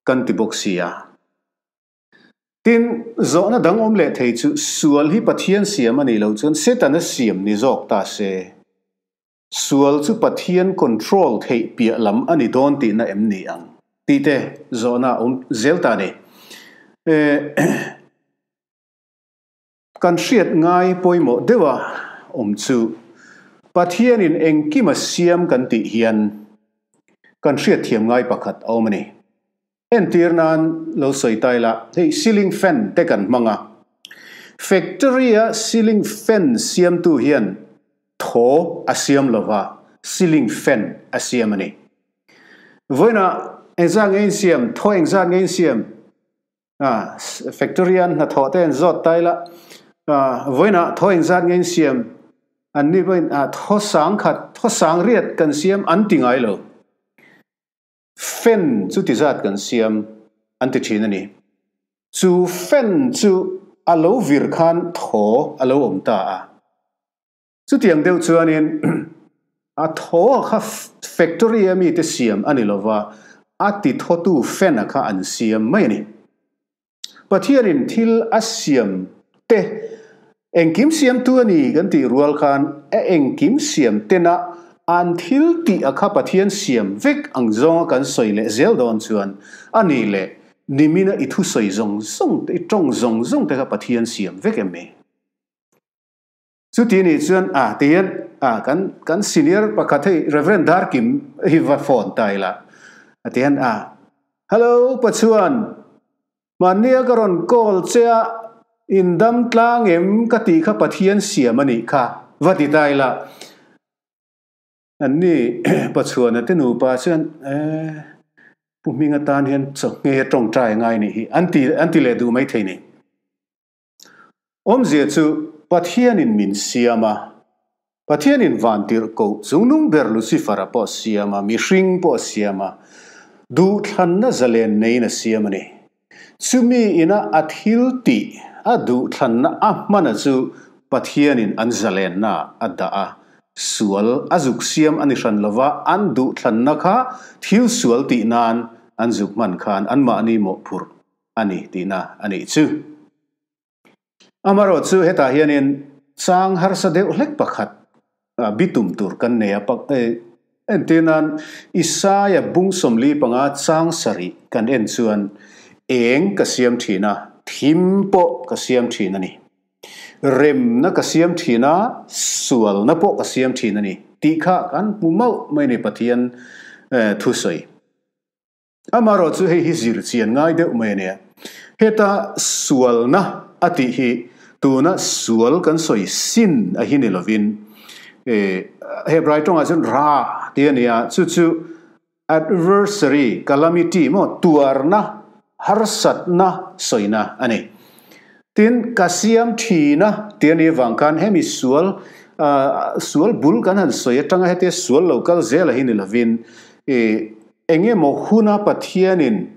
kan ti bawk si a. Tin, zawhna dang awm leh thei chu sual hi Pathian siam a nih loh chuan Setana siam ni zawk ta se. Sual chu Pathian control theih piah lam a ni dawn tihna em ni ang? Tih te zawhna a awm zel ta a ni. Kan hriat ngai pawimawh deuha awm chu Pathianin engkim a siam kan tih hian kan hriatthiam ngai pakhat a awm a ni. Entir nan lo sawi ta ila, hei ceiling fan te kan hmang a. Factory-a ceiling fan siamtu hian thaw a siam lova, ceiling fan a siam a ni. Vawiinah engzat nge insiam, thaw engzat nge insiam? A, factory an hnathawh te an zawt ta ila, a, vawiinah thaw engzat nge insiam? An ni pawhin, a, thaw sang khat, thaw sang riat kan siam an ti ngai lo. Fan chu ti zat kan siam an ti thin a ni. Chu fan chu a lo vir khan thaw a lo awm ta a. Chutiang deuh chuanin a thaw kha factory a mite siam a ni lova, a ti thawtu fan-a kha an siam mai a ni. Pathianin thil a siam te engkim siamtu a ni kan tih rual khan a engkim siam tena an thil tih a kha Pathian siam vek ang zawnga kan sawi leh zel dawn chuan a nih leh nimina i thusawi zawng zawng te, i tawng zawng zawng te kha Pathian siam vek em ni? Chuti nih chuan a ti hian a kan kan senior pakhat hei Reverend Darkim hi va phone ta ila a ti hian a Hello Pachuan mahnia ka rawn call che a in dam tlang em ka tih kha Pathian siam a nih kha va ti ta ila an ni Pachuana te nupa chuan e Pu Hminga tan hian chaw nghe a tawngtai ngai nih hi an ti an ti leh duh maithei ni. Awmzia chu Pathianin min siam a, Pathianin vantirh koh chungnung ber Lucifer-a pawh a siam a, mihring pawh a siam a, duhthlanna zalen neiin a siam a ni. Chumi ina a thil tih, a duhthlanna a hmana chu Pathianin an zalenna a dah a, sual a zuk siam a ni hran lova, an duhthlanna kha thil sual tih nan an zuk hman khan anmahni mawhphurh a ni tihna a nih chu. Amarawh chu hetah hianin chang harsa deuh hlek pakhat bitum tur kan nei a, entir nan Isaia bung sawmli panga chang sarih kan en chuan eng ka siam thin a, thim pawh ka siam thin a ni. Remna ka siam thin a, sualna pawh ka siam thin a ni tih kha kan hmu mauh mai a ni Pathian thusawi. Amarawh chu hei hi zir chian ngai deuh mai a nia. Heta sualna a tih hi tuna sual kan sawi sin a hi ni lovin Hebrai tawngah chuan ra tih a ni a, chu chu adversary, calamity maw, tuarna, harsatna sawina a ni. Tin, ka siam thina tih a nih avang khan hemi sual sual bul kan han sawi atanga hetia sual lo kal zel a hi ni lovin Eng emaw huna Pathianin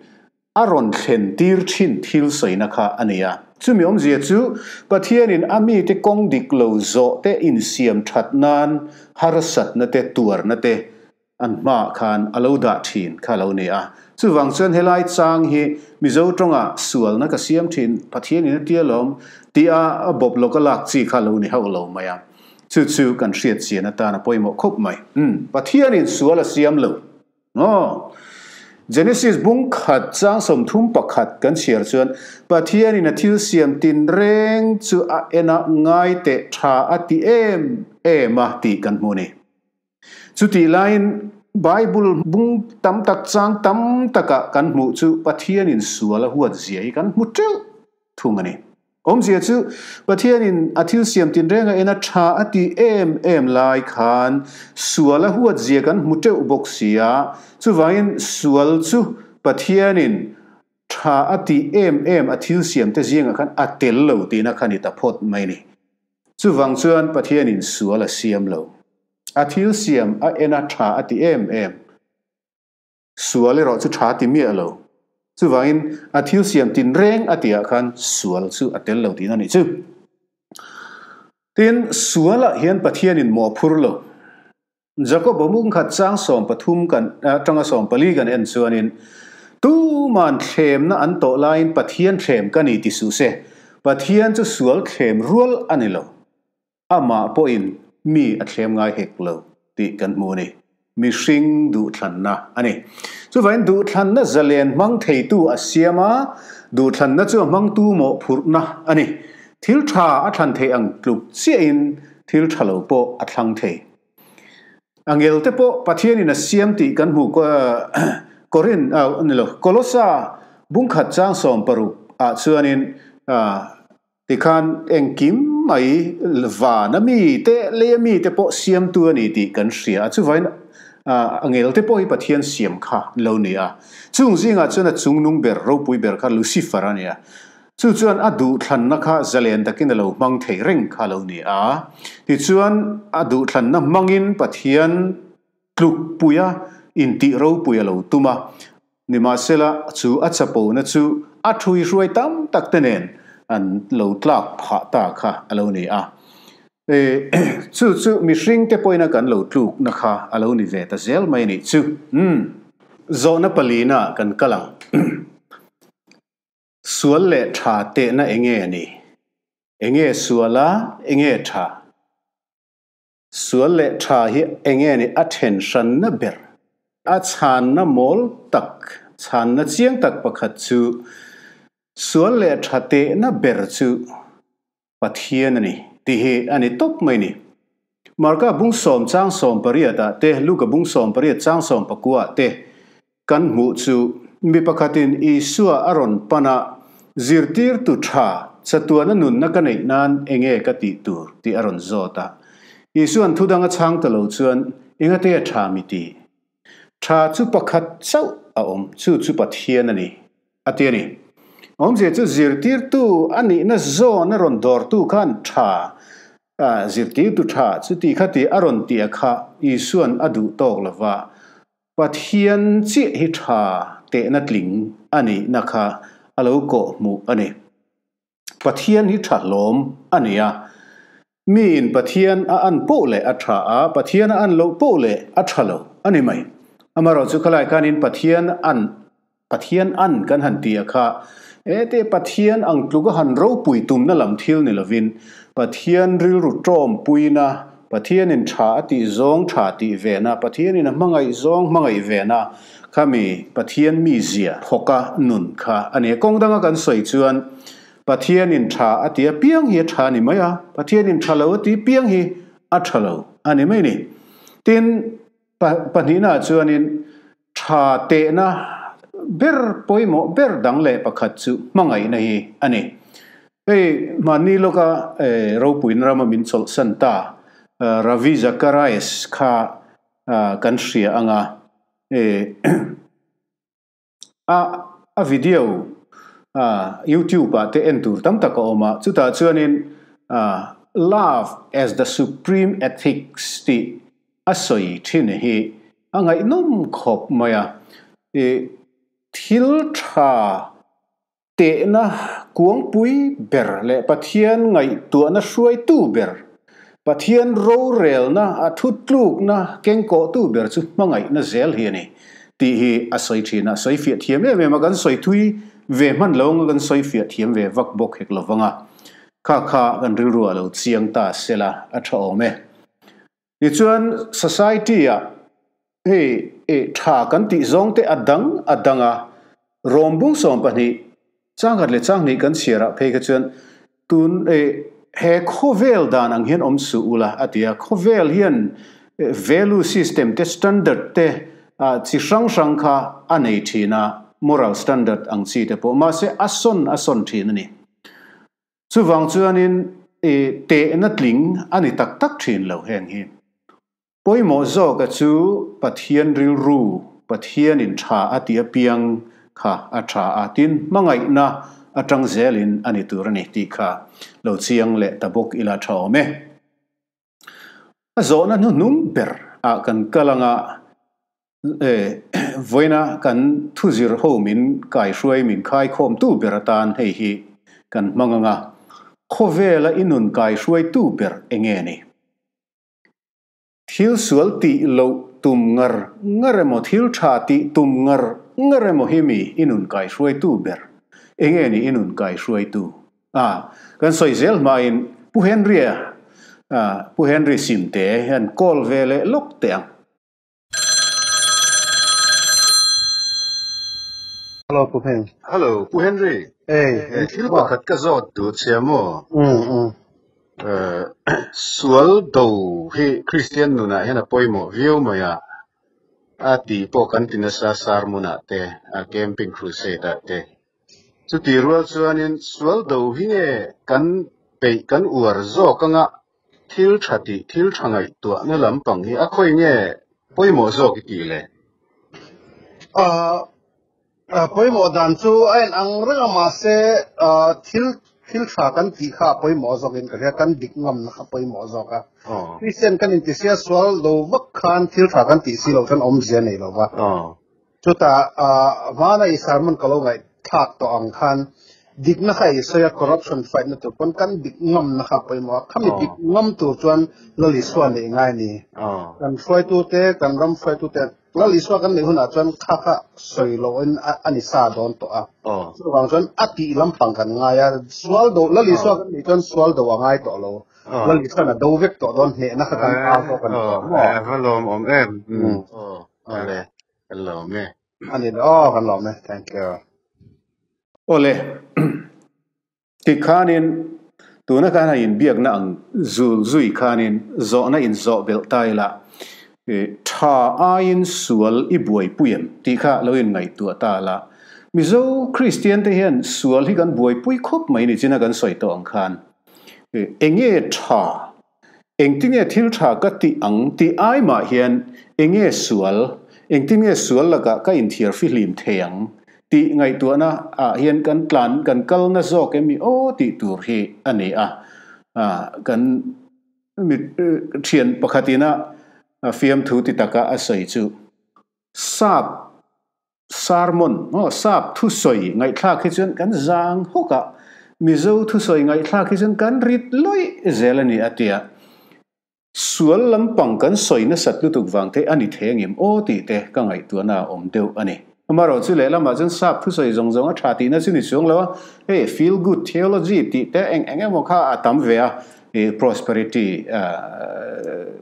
a rawn thlen tir thin thil sawina kha a ni a. Chumi awmzia chu Pathianin a mite kawng dik lo zawh te insiam that nan harsatna te tuarna te an hmaah khan a lo dah thin kha a lo ni a. Chuvang chuan helai chang hi Mizo tawngah sualna ka siam thin Pathianin a tia lawm tih a bawp lawka lak chi kha a lo ni hauh lo mai a. Chu chu kan hriat chian atan a pawimawh khawp mai. Umm, Pathianin sual a siam lo. Aw. Genesis bung khat chang 31 kan chhiar chuan Pathianin a thil siam tin reng chu a en a ngai teh tha a ti em em a tih kan hmu a ni. Chutih laiin Bible bung tam tak chang tam takah kan hmuh chu Pathianin sual a huat zia hi kan hmu teuh thung a ni. Awmzia chu Pathianin a thil siam tinreng a en a tha a tih em em lai khan sual a huat zia kan hmu teuh bawk si a, chuvangin sual chu Pathianin tha a tih em em a thil siam te zingah khan a tel lo tihna kha ni ta phawt mai ni. Chuvang chuan Pathianin sual a siam lo. A thil siam a en a tha a ti em em. Sual erawh chu tha ti miah lo. Chuvangin a thil siam tin reng a tihah khan sual chu a tel lo tihna a nih chu. Tin, sualah hian Pathianin mawhphur lo. Jakob-a mungkhat chang 13 kan atanga 14 kan en chuanin, Tuman thlemna an tawh laiin Pathian thlem ka ni ti suh se, Pathian chu sual thlem rual a ni lo. Amah pawhin mi a thlem ngai hek lo tih kan hmu a ni. Mihring duhthlanna a ni. Chuvangin duhthlanna zalen hmang theitu a siam a, duhthlanna chu a hmangtu mawhphurhna a ni. Thil tha a thlan thei ang tluk chiahin thil tha lo pawh a thlang thei. Angel te pawh Pathianin a siam tih kan hmu Korin ni lo Kolosa bungkhat chang 16 ah chuanin tikhan engkim mai van a mi te lei a mi te pawh siamtu a ni tih kan hria a. Chuvain angel te pawh hi Pathian siam kha lo ni a. Chung zingah chuan a chungnung ber ropui ber kha Lucifer a ni a. Chu chuan a duhthlanna kha zalen takin a lo hmang thei reng kha lo ni a. Tichuan a duhthlanna hmangin Pathian tluk puia intih ropui a lo tum a. Nimahsela chu a chapona chu a thui hruai tam tak te nen an lo tlak phah ta kha a lo ni a. Chu chu mihring te pawhin a kan lo tlukna kha a lo ni ve ta zel mai a nih chu. Zawhna palina kan kal ang. Sual leh tha tehna enge a ni? Enge sual a, enge tha? Sual leh tha hi enge ni a then hranna ber? A chhanna mawl tak, chhanna chiang tak pakhat chu sual leh tha tehna ber chu Pathian a ni tih hi a ni tawp mai ni. Marka bung 10 chang 18 ah te, Luka bung 18 chang 19 ah te kan hmuh chu mi pakhatin Isua a rawn pan a, zirtirtu tha chatuana nunna ka neih nan enge ka tih tur tih a rawn zawt a. Isuan thudang a chhang ta lo chuan engate a tha mi ti? Tha chu pakhat chauh a awm, chu chu Pathian a ni a ti a ni. Awmzia chu zirtirtu a nihna zawn a rawn dawrtu khan tha zirtirtu tha chu ti kha ti a rawn tih a kha Isuan a duh tawk lova Pathian chiah hi tha tehna tling a nihna kha a lo kawh hmuh a ni. Pathian hi tha hlawm a ni a. Mi in Pathian a an poh leh a tha a, Pathian a an loh poh leh a tha lo a ni mai. Amaherawhchu chu khalai khanin Pathian an Pathian an kan han ti a kha e te Pathian ang tluk a han ropui tumna lam thil ni lovin Pathian rilru tawm puina, Pathianin tha a tih zawng tha tih vena, Pathianin a hmangaih zawng hmangaih vena khami Pathian mi zia thawka nun kha a ni. Kawng danga kan sawi chuan Pathianin tha a ti a piang hi a tha a ni mai a, Pathianin tha lo a ti piang hi a tha lo a ni mai ni. Tin, pahnihna ah chuanin tha tehna ber pawimawh ber dang leh pakhat chu hmangaihna hi a ni. Hei mahni lawka ropuina rama min chawlhsan ta Ravi Zacharias kha kan hria anga a video YouTube ah te en tur tam tak a awm a, chutah chuanin love as the supreme ethics tih a sawi thin hi a ngaihnawm khawp mai a. Thil tha tehna kuangpui ber leh Pathian ngaihtuahna hruaitu ber, Pathian rorelna a thutlukna kengkawhtu ber chu hmangaihna zel hi a ni tih hi a sawi thin a, sawi fiah thiam em em a, kan sawi thui ve hman lo anga kan sawi fiah thiam ve vak bawk hek lo vang a, kha kha kan rilru ah lo chiang ta sela a tha awm e. Tichuan society ah hei tha kan tih zawng te a dang a dang a, rawm bung 12 changkhat leh changhnih kan chhiar ah phei kha chuan tun he khawvel dan ang hian awm suh ula a ti a, khawvel hian value system te standard te chi hrang hrang kha a nei thin a, moral standard ang chi te pawh mahse a sawn a sawn thin a ni. Chuvang chuanin tehna tling a ni tak tak thin lo heng hi. Pawimawh zawka chu Pathian rilru, Pathianin tha a tih apiang kha a tha a, tin hmangaihna atang zelin a ni tur a ni tih kha lo chiang leh ta bawk ila tha awm e. A zawhna hnuhnung ber ah kan kal anga Vawiina kan thuzir ho min kaihruai min khaikhawm tu ber atan hei hi kan hmang anga, khawvela i nun kaihruai tu ber enge ni? Thil sual tih loh tum ngar ngar emaw thil tha tih tum ngar ngar emaw hi mi i nun kaihruai tu ber enge ni i nun kaihruai tu? A, kan sawi zel hmain Pu Henry-a, Pu Henry Simte hian call ve leh lawk teh ang. Hello Pu Heng. Hello Pu Henry. Hey, thil pakhat ka zawt duh che maw? Um um. Sual do hi Kristian nunah hian a pawimawh viau mai a, a tih pawh kan ti nasa sermon-ah te, a camping crusade-ah te. Chutih rual chuanin sual do hi nge kan peih kan uar zawk anga thil tha tih thil tha ngaihtuahna lampang hi a khawi nge pawimawh zawk i tih le? Pawimawh dan chu a en ang reng a, mahse thil thil tha kan tih kha a pawimawh zawkin ka hria, kan dik ngamna kha pawimawh zawk a. Christian kan intisia sual lo vak khan thil tha kan tih si loh chuan awmzia nei lo va. Chutah hmana i sermon ka lo ngaihthlak tawh ang khan dikna kha i sawi a, corruption fight na tur pawn kan dik ngamna kha pawimawh a, khami dik ngam tur chuan Lal Isua neih ngai a ni. Kan hruaitute, kan ram hruaitute Lal Isua kan neih hunah chuan kha kha sawi lohin a ni sa dawn tawh a. Chuvang chuan a tih lampang kan ngai a, sual do, Lal Isua kan neih chuan sual do a ngai tawh lo. Lal Isuan a do vek tawh dawn, hnehna kha kan ta zawk a ni tawh maw? A va lawmawm em. Awle, kan lawm e. A ni aw, kan lawm e. Thank you. Awle, tikhanin tuna khan a inbiakna ang zul zui khanin zawhna inzawh belh ta ila, tha aiin sual i buaipui em tih kha lo inngaihtuah ta la. Mizo Kristian te hian sual hi kan buaipui khawp mai ni china kan sawi tawh ang khan. Enge tha? Engtinge thil tha ka tih ang tih ai mah hian enge sual, engtinge sual lakah ka inthiar fihlim thei ang tih ngaihtuahna ah hian kan tlan kan kal na zawk em i aw tih tur hi a ni a. Kan thian pakhatin a fiamthu ti taka a sawi chu sap Sermon, aw, sap thusawi ngaihthlak hi chuan kan zang hawk a, Mizo thusawi ngaihthlak hi chuan kan rit lawih zel a ni a ti a. Sual lampang kan sawi nasat lutuk vang te a ni thei angem aw tih te ka ngaihtuahna a awm deuh a ni. Amaherawh chu lehlamah chuan sap thusawi zawng zawng a tha tihna chu ni chuang lo a, hei feel good theology tih te eng eng emaw kha a tam ve a, prosperity,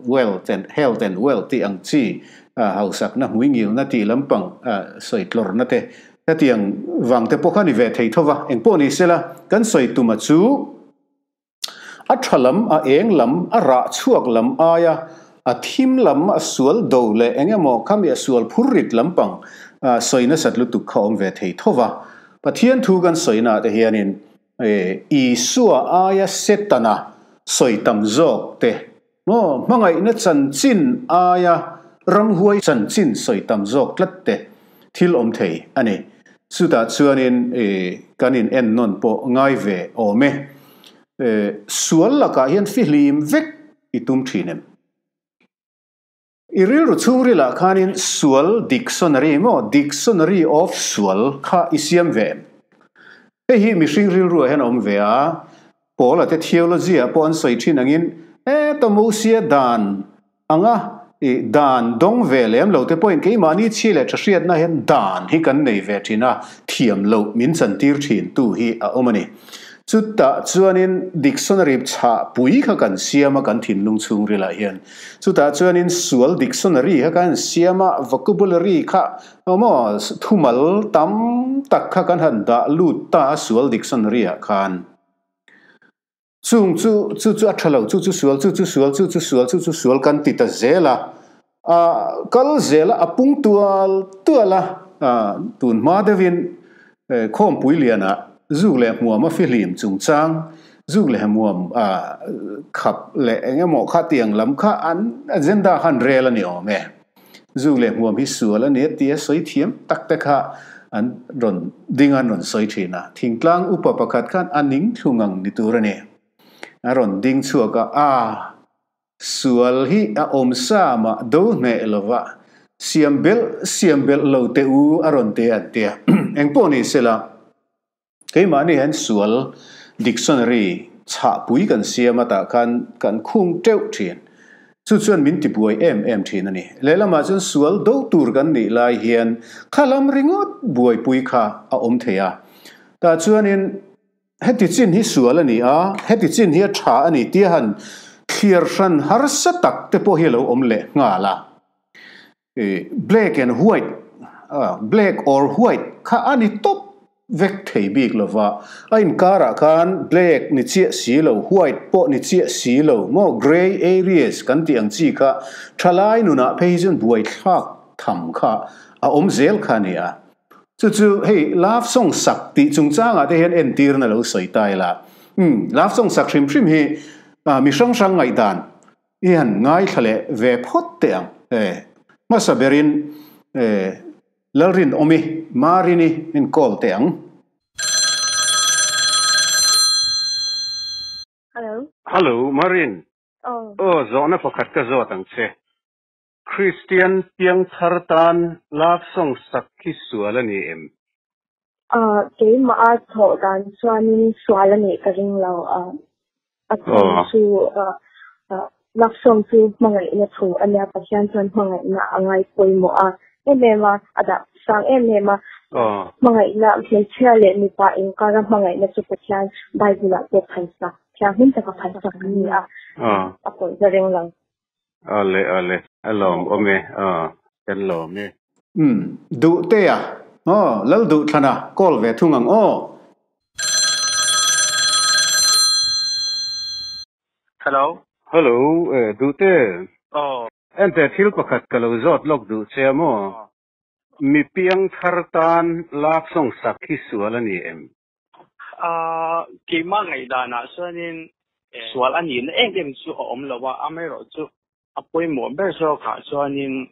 wealth and health and wealth tih ang chi hausakna hmuingilna tih lampang sawi tlawrna te hetiang vang te pawh kha ni ve thei tho va, engpawh ni sela kan sawi tuma chu a tha lam, a eng lam, a rah chhuak lam aia a thim lam, a sual do leh eng emaw khami a sual phur rit lampang sawi nasat lutuk kha awm ve thei tho va. Pathian thu kan sawinaah te hianin Isua aia Setana sawi tam zawk te Maw, hmangaihna chanchin aia ramhuai chanchin sawi tam zawk tlat te thil awm thei a ni. Chutah chuanin kan in en nawn pawh ngai ve awm e. Sual lakah hian fihlim vek i tum thin em? I rilru chhungrilah khanin sual dictionary maw, dictionary of sual kha i siam ve em? Hei hi mihring rilruah hian a awm ve a, Paula te theology ah pawh an sawi thin angin heta Mosia dan anga i dan dawng ve lem lo te pawhin keimahni chhi leh tha hriatna hian dan hi kan nei ve thin a, thiam loh min chantir thin tu hi a awm a ni. Chutah chuanin dictionary chhah pui kha kan siam a kan thinlung chhungrilah hian. Chutah chuanin sual dictionary kha kan siam a, vocabulary kha maw thumal tam tak kha kan han dah lut ta a sual dictionary ah khan. Chung chu chu chu a tha lo, chu chu sual, chu chu sual, chu chu sual, chu chu sual kan ti ta zel a. A kal zel a, a pung tual tual a, tun hma deuhin khawmpui lianah zuk leh hmuam a fihlim chungchang, zuk leh hmuam khap leh eng emaw kha tiang lam kha an agenda khan rel a ni awm e. Zuk leh hmuam hi sual a ni a tia sawi thiam tak te kha an rawn ding a, an rawn sawi thin a. Thingtlang upa pakhat khan a ning thlu ngang ni tur a ni. A rawn ding chhuak a, a. Sual hi a awm sa mah do hneh lova, siam belh siam belh lo teh u a rawn ti an tia. Engpawh ni sela, keimahni hian sual dictionary chhahpui kan siam atah khan kan khung teuh thin. Chu chuan min tibuai em em thin a ni. Lehlamah chuan sual do tur kan nih lai hian khalam ringawt buaipui kha a awm thei a. Tah chuanin Heti chin hi sual a ni a, heti chin hi a tha a ni tia han thliar hran harsa tak te pawh hi a lo awm leh nghal a. Black and white black or white kha a ni tawp vek thei bik lo va, a inkarah khan black ni chiah si lo, white pawh ni chiah si lo maw, grey areas kan tih ang chi kha thalai nunah phei hi chuan buaithlak tham kha a awm zel kha a ni a. Chu chu hei love song sak tih chungchangah te hian entirna lo sawi ta ila. Umm, love song sak hrim hrim hi mi hrang hrang ngaihdan i han ngaithla leh ve phawt teh ang. E, hmasa berin e, Lalrinawmi, Marini min call teh ang. Hello. Hello, Marin. Aw. Aw, zawhna pakhat ka zawt ang che. Kristian piangthar tan love song sak hi sual a ni em? Aw, keimah a thawh dan chuanin sual a nih ka ring lo. A chhan chu love song chu hmangaihna thu a nia, Pathian chuan hmangaihna a ngai pawimawh a em em a, a dah sang em em a. Hmangaihna, hmeichhia leh mipa inkara hmangaihna chu Pathian Bible-ah pawh phalsak, thianghlim taka phalsak a ni a, a pawih na ring lo. Ale ale, a lawm awm e, aw, kan lawm e. Umm, duh te a, aw, lal duh thlan a, call ve thung ang aw. Hello. Hello, e, duh te. Aw. Ente thil pakhat ka lo zawt lawk duh che a maw? Mi piang thar tan love song sak hi sual a ni em? Keimah ngaihdanah chuanin sual a nihna em em chu a awm lo a, amaherawh chu a pawimawh ber zawkah chuanin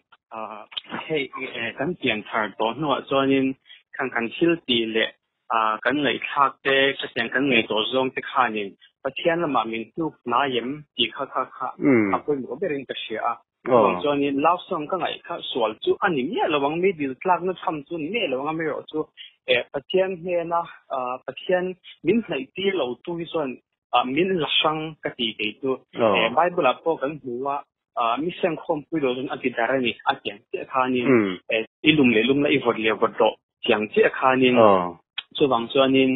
hei kan pian thar tawh hnuah chuanin khang kan thil tih leh kan ngaihthlak te, khatiang kan ngaihtuah zawng te khanin Pathian lamah min hnuk hnai em tih kha kha kha a pawimawh berin ka hria a. Chuvang chuanin love song ka ngaih kha sual chu a ni miah lo ang, mi dil tlakna chham chu a ni miah lo ang, amaherawh chu Pathian hnena Pathian min hnaih tir lo tu hi chuan min la hrang ka ti kei chu. Bible ah pawh kan hmu a, mi sengkhawmpui lo chuan a ti dar a ni, a tiang chiah khanin i lum leh lum la i vawt leh vawt rawh tiang chiah khanin chuvang chuanin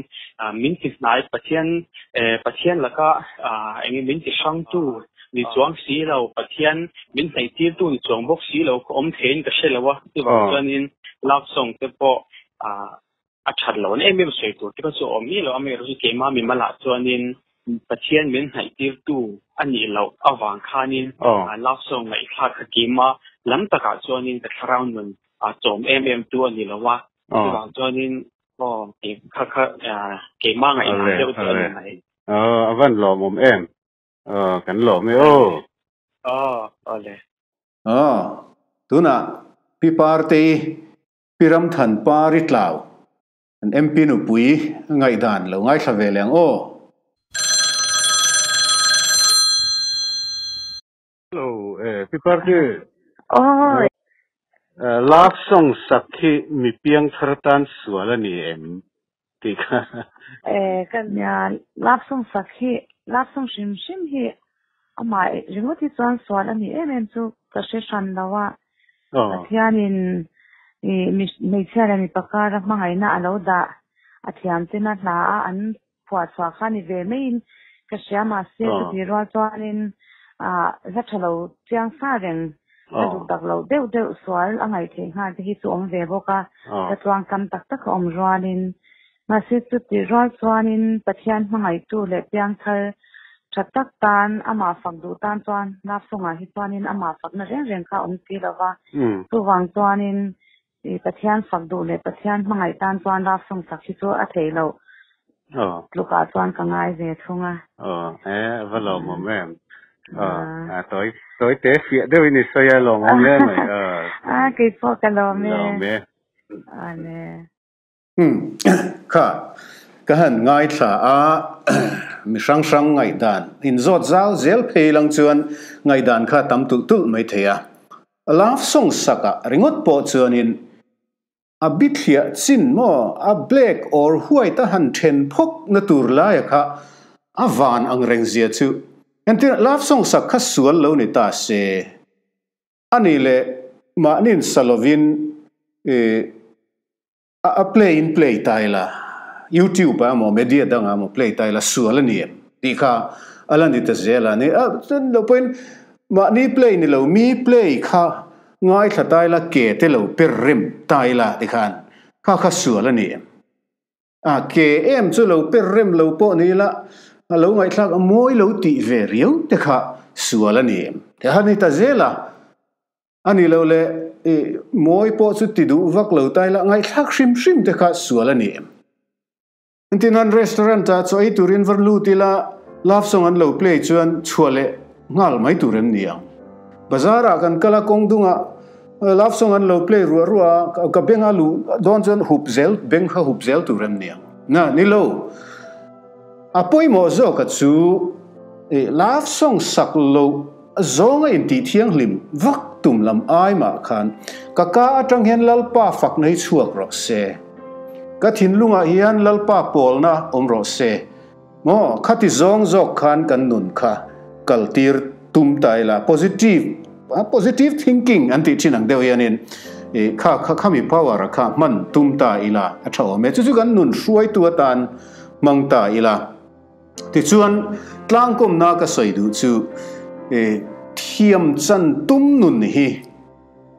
min ti hnai Pathian Pathian laka enge min ti hrangtu ni chuang si lo Pathian min hnaih tirtu ni chuang bawk si lo ka awm theiin ka hre lo a chuvang chuanin love song te pawh a that lo em em sawi tur te kha chu a awm miah lo amaherawhchu chu keimah mimalah chuanin Pathian min hnaih tirtu a nih loh avang khanin love song ngaihthlak kha keimah lam takah chuanin ka thlarau nun a chawm em em tu a ni lo a, chuvang chuanin aw kha kha keimah ngaihdan deuh chu a ni mai. Aw a van lawmawm em? Aw kan lawm e aw. Aw awle. Aw tunah Pi Partei Pi Ramthan Pari Tlau an MP nupui ngaihdan lo ngaithla ve leh ang aw. Hello, eh, Pi Party. Aw. Love song sak hi mi piang thar tan sual a ni em? Tih kha. Eh, ka nia, love song sak hi, love song hrim hrim hi amah ringawt hi chuan sual a ni em em chu ka hre hran lo a. Pathianin i hmeichhia leh mipa kara hmangaihna a lo dah a thiam chena hla a an Phuah chhuah kha ni ve maiin ka hria mahse chutih rual chuanin hla tha lo chiang sa reng hla duh tak loh deuh deuh sual a ngaih theih nghal te hi chu awm ve bawk a, hla tluang tam tak tak a awm rualin mahse chutih rual chuanin Pathian hmangaihtu leh piangthar tha tak tan amah fak duh tan chuan love song ah hi chuanin amah fakna reng reng kha a awm si lo va, chuvang chuanin I Pathian fak duh leh Pathian hmangaih tan chuan love song sak hi chu a theih loh tlukah chuan ka ngai ve thung a. Aw, e, a va lawmawm em. Aw, a tawi, tawi te fiah deuhin i sawi a, lawmawm hle mai. Aw. A, kei pawh ka lawm e. Lawm e. Awle. Umm, kha, ka han ngaithla a, mi hrang hrang ngaihdan inzawt zau zel phei lang chuan ngaihdan kha tam tulh tulh mai thei a. Love song sakah ringawt pawh chuanin a bithliah chin maw a black or white a han then phawk na tur laia kha a van ang reng zia chu entir love song sak kha sual lo ni ta se a nih leh mahnin sa lovin ih a play in play ta ila youtube ah emaw media dangah emaw play ta ila sual a ni em tih kha a la ni ta zel a ni a chuan lo pawhin mahni play ni lo mi play kha. Ngaithla tai la ke te lo per rem tai la tikhan kha kha sual ani em? A ke em chu lo per rem lo pawh ni la a lo ngaihthlak a mawi lo tih ve riau te kha sual ani em? Te han ni ta zel a, a ni lo le i mawi pawh chu ti duh vak lo tai la ngaihthlak hrim hrim te kha sual ani em? Engtin an restaurant ah chaw ei turin va lut ila love song an lo play chuan chhuah leh nghal mai tur em ni ang. Bazar ah kan kal a kawng dungah love song an lo play ruah ruah a ka beng a luh dawn chuan hup zel beng kha hup zel tur em ni ang. Na ni lo. A pawimawh zawk a chu love song sak loh zawnga intih thianghlim vak tum lam ai mah khan ka ka atang hian Lalpa fakna hi chhuak rawh se. Ka thinlungah hian Lalpa pawlna awm rawh se. Maw, khati zawng zawk khan kan nun kha kaltir tum ta ila, positive, positive thinking an tih thin ang deuh hianin i kha kha khami power a kha hman tum ta ila a tha awm e. Chu chu kan nun hruaitu atan hmang ta ila. Tichuan, tlangkawmna ka sawi duh chu i thiam chan tum nun hi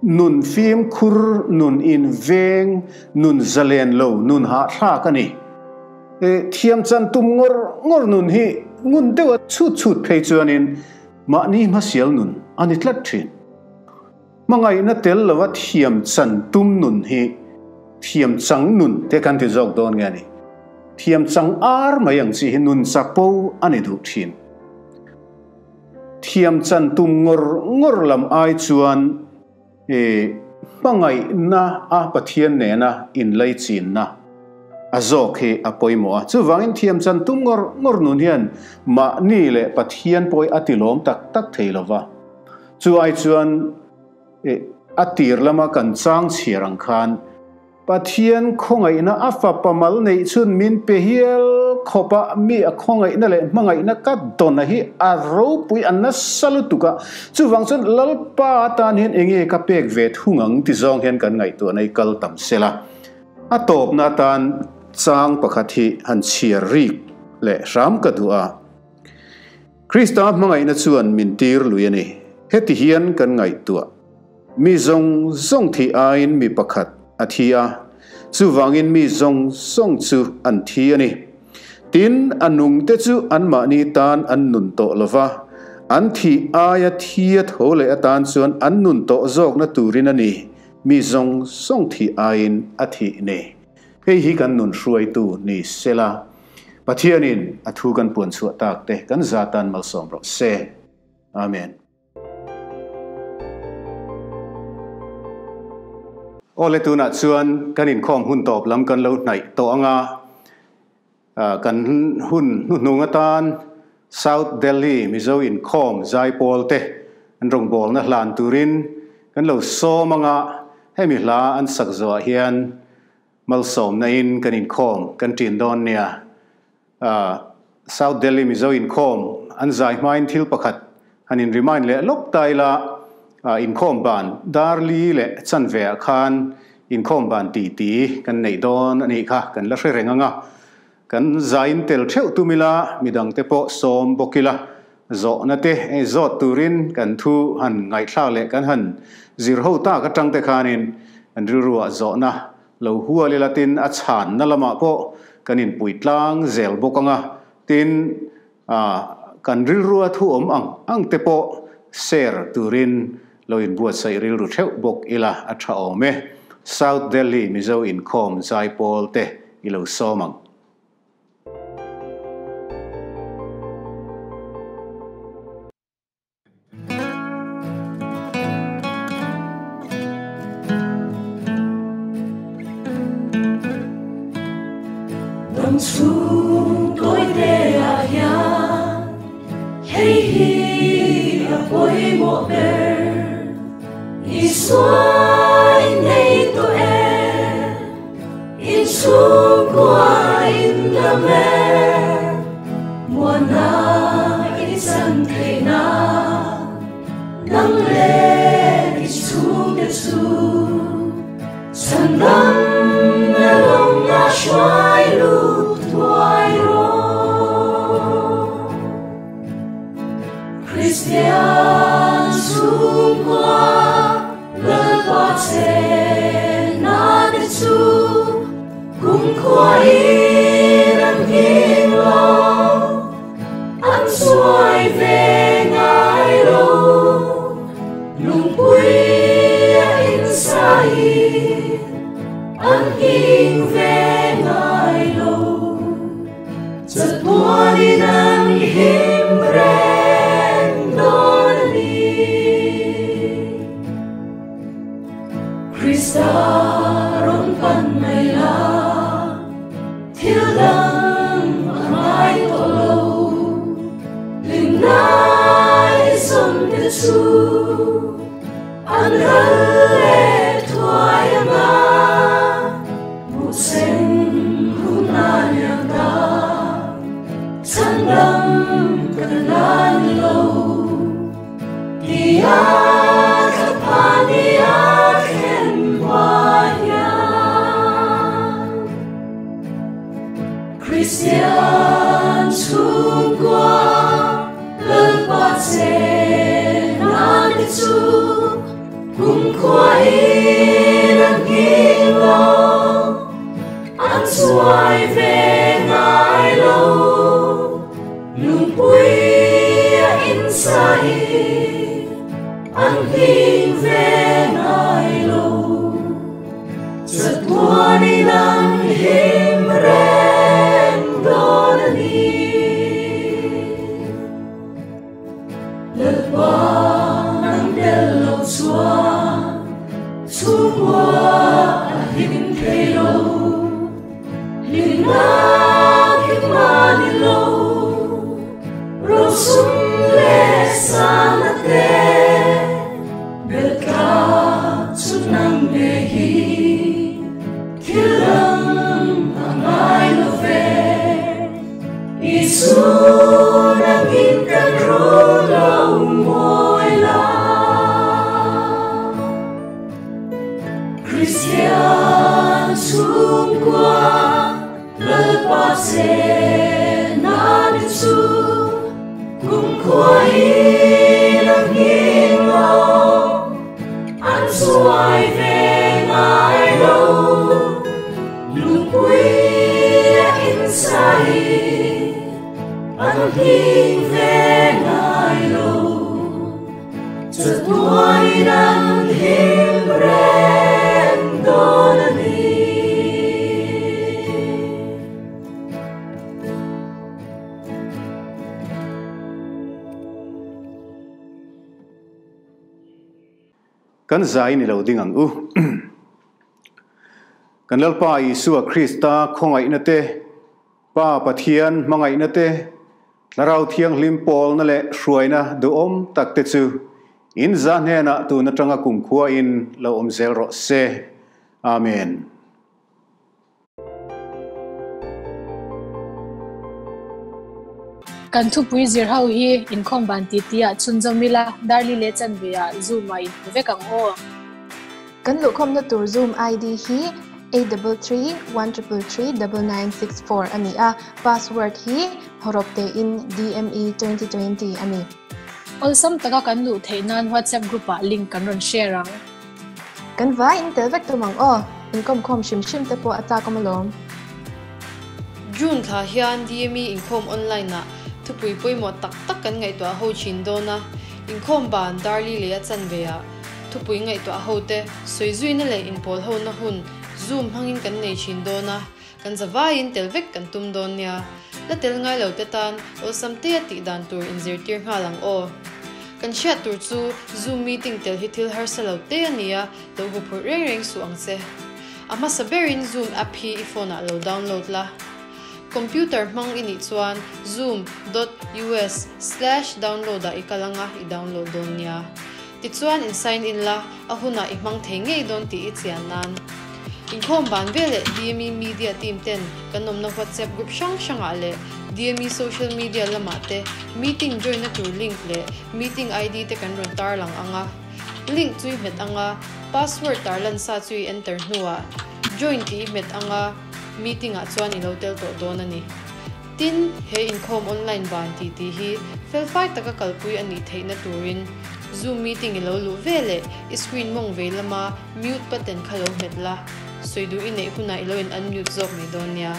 Nun fimkhur, nun inveng, nun zalen lo, nun hahthlak a ni. Thiam chan tum ngawr ngawr nun hi ngun deuha chhut chhut phei chuanin mahni hmasial nun a ni tlat thin. Hmangaihna tel lova thiam chan tum nun hi thiam chang nun te kan ti zawk dawn nge a ni. Thiam chang ar mai ang chi hi nun chapo a ni duh thin. Thiam chan tum ngawr ngawr lam ai chuan i hmangaihna a Pathian nena inlaichinna a zawk hi a pawimawh a. Chuvangin thiam chan tum ngawr ngawr nun hian mahni leh Pathian pawh hi a tilawm tak tak thei lo va. Chu ai chuan i a tir lama kan chang chhiar ang khan Pathian khawngaihna a fapa mal neih chhun min pe hial khawp a, mi a khawngaihna leh hmangaihna ka dawna hi a ropui a nasa lutuk a, chuvang chuan Lalpa atan hian enge ka pek ve thung ang ti zawng hian kan ngaihtuahna hi kal tam sela. A tawpna atan chang pakhat hi han chhiar rik leh hram ka duh a. Krista hmangaihna chuan min tir lui a ni. Heti hian kan ngaihtuah. Mi zawng zawng thih aiin mi pakhat a thi a, chuvangin mi zawng zawng chu an thi a ni. Tin, a nungte chu anmahni tan an nun tawh lo va, an thih aia thi a tho leh atan chuan an nun tawh zawkna turin a ni, mi zawng zawng thih aiin a thih ni. Hei hi kan nun hruaitu ni sela, Pathianin a thu kan puan chhuah tak te kan za tan malsawm rawh se. Amen. Awle tunah chuan kan inkhawm hun tawp lam kan lo hnaih tawh ang a, kan hun hnuhnung atan South Delhi Mizo inkhawm zaipawl te an rawngbawlna hlan turin kan lo sawm ang a, hemi hla an sak zawhah hian malsawmna in kan inkhawm kan ṭin dawn nia. South Delhi Mizo inkhawm an zai hmain thil pakhat han in remind leh lawk ta ila, inkhawm ban dar li leh chanve ah khan inkhawm ban ti ti kan neih dawn a nih kha kan la hre reng ang a, kan zaiin tel theuh tum ila midang te pawh sawm bawk ila zawhna te zawt turin kan thu han ngaihthlak leh kan han zir ho tak atang te khanin kan rilru ah zawhna Lo hual ila tin a chhanna lamah pawh kan inpui tlang zel bawk ang a, tin kan rilrua thu awm ang ang te pawh share turin lo inbuatsaih rilru theuh bawk ila a tha awm e. South Delhi Mizo Inkhawm Zaipawl te i lo sawm ang. Dam chhung tawi te ah hian hei hi a pawimawh ber Isua in nei tawh e inchhungkua in dam e muanna in chan theihna nang leh i chhungte chu chhan dam na lawng a hruai lut thuai rawh. Kristian chhungkua. Kumkhua-in an nghing lo, an chuai ve ngai lo. Lungpui a insa hi an nghing ve ngai lo. Chatuanin an him reng dawn a ni. Krista rawn pan mai la, thil dang a ngai tawh lo. Hlimna i zawn te chu an ral leh thuai ang a, hmuhsen hun a liam ta, chhandam kan la ni lo. Tia thlaphani a thlen hma hian Kristian chhungkua Lalpa chena te chu kumkhuain an nghing lo, an chuai ve ngai lo. Lungpui a insa hi an nghing ve ngai lo. Chatuanin an him reng dawn a ni. Lalpa nang tel lo chuan chhungkua a him thei lo. Hlimna kim a ni lo, rosum leh sana te bel tla chu nang nge hi thil dang a ngai lo ve. Isu nangin kan ru lo mawi la. Kristian chhungkua Lalpa chena ni chu kumkhuain a nghing lo, an chuai ve ngai lo. Lungpui a insa hi an nghing ve ngai lo. Chatuanin an him reng dawn a ni. Kan zai ni lo ding ang u. Kan Lalpa Isua Krista khawngaihna te, Pa Pathian hmangaihna te, Thlarau Thianghlim pawlna leh hruaina duhawm tak te chu in za hnenah tun atanga kumkhuain lo awm zel rawh se. Amen. Kan thupui zir ho hi inkhawm ban ti ti ah chhunzawm ila, Darli leh Chanve ah Zoom ah inhmu vek ang aw. Kan luhkhawmna tur Zoom ID hi 8331339964 a ni a, password hi hawrawp tein DME 2020 a ni. Awlsam taka kan luh theih nan WhatsApp group ah link kan rawn share ang. Kan vai in tel vek tum ang aw, inkawmkhawm hrim hrim te pawh a chak awm alawm. June thla hian DME inkhawm online ah thupui pawimawh tak tak kan ngaihtuah ho thin dawn a, inkhawm ban Darli leh a chanve ah thupui ngaihtuah ho te sawi zuina leh inpawl ho na hun Zoom hmangin kan nei thin dawn a, kan zavaiin tel vek kan tum dawn nia. La tel ngai lo te tan awlsam te a tih dan tur inzirtir nghal ang aw. Kan hriat tur chu Zoom meeting tel hi thil harsa lo te a nia, lo hu phurh reng reng suh ang che. A hmasa berin Zoom app hi i phone ah lo download la. Computer hmang i nih chuan zoom dot us slash download ah i kal anga i download dawn nia. Tichuan in sign in la, a hunah i hmang thei ngei dawn tih i chian nan. Inkhawm ban veleh DME Media team ten kan awmna WhatsApp group hrang hrangah leh DME social media lamah te meeting join na tur link leh meeting ID te kan rawn tarlang ang a. Link chu i hmet ang a, password tarlan sa chu i enter hnuah join tih i hmet ang a, meeting ah chuan i lo tel tawh dawn a ni. Tin, he inkhawm online ban tih tih hi felfai taka kalpui a nih theihna turin Zoom meeting i lo luh ve leh i screen mawng vei lama mute button kha lo hmet la. Sawi duh i neih hunah i lo in unmute zawk mai dawn nia.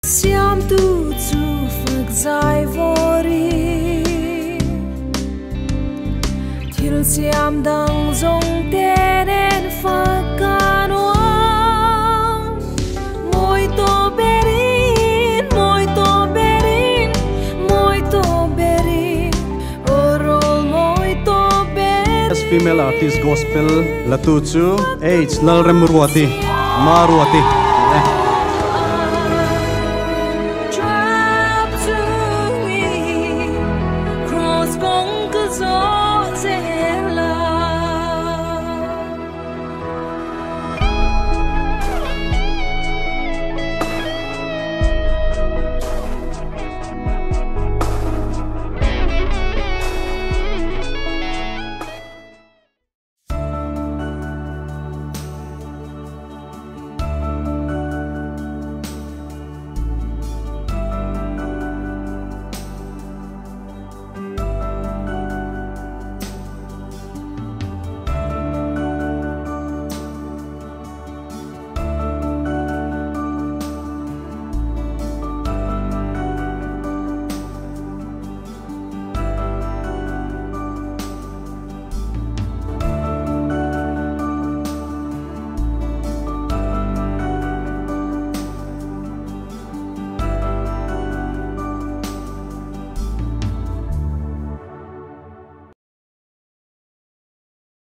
Siamtu chu fak zai vawrin thil siam dang zawng te nen fak ka nuam. Mawi tawh berin, mawi tawh berin, mawi tawh berin, aw rawl mawi tawh berin. Best Female Artist Gospel latu chu H Lalremruati, Maruati.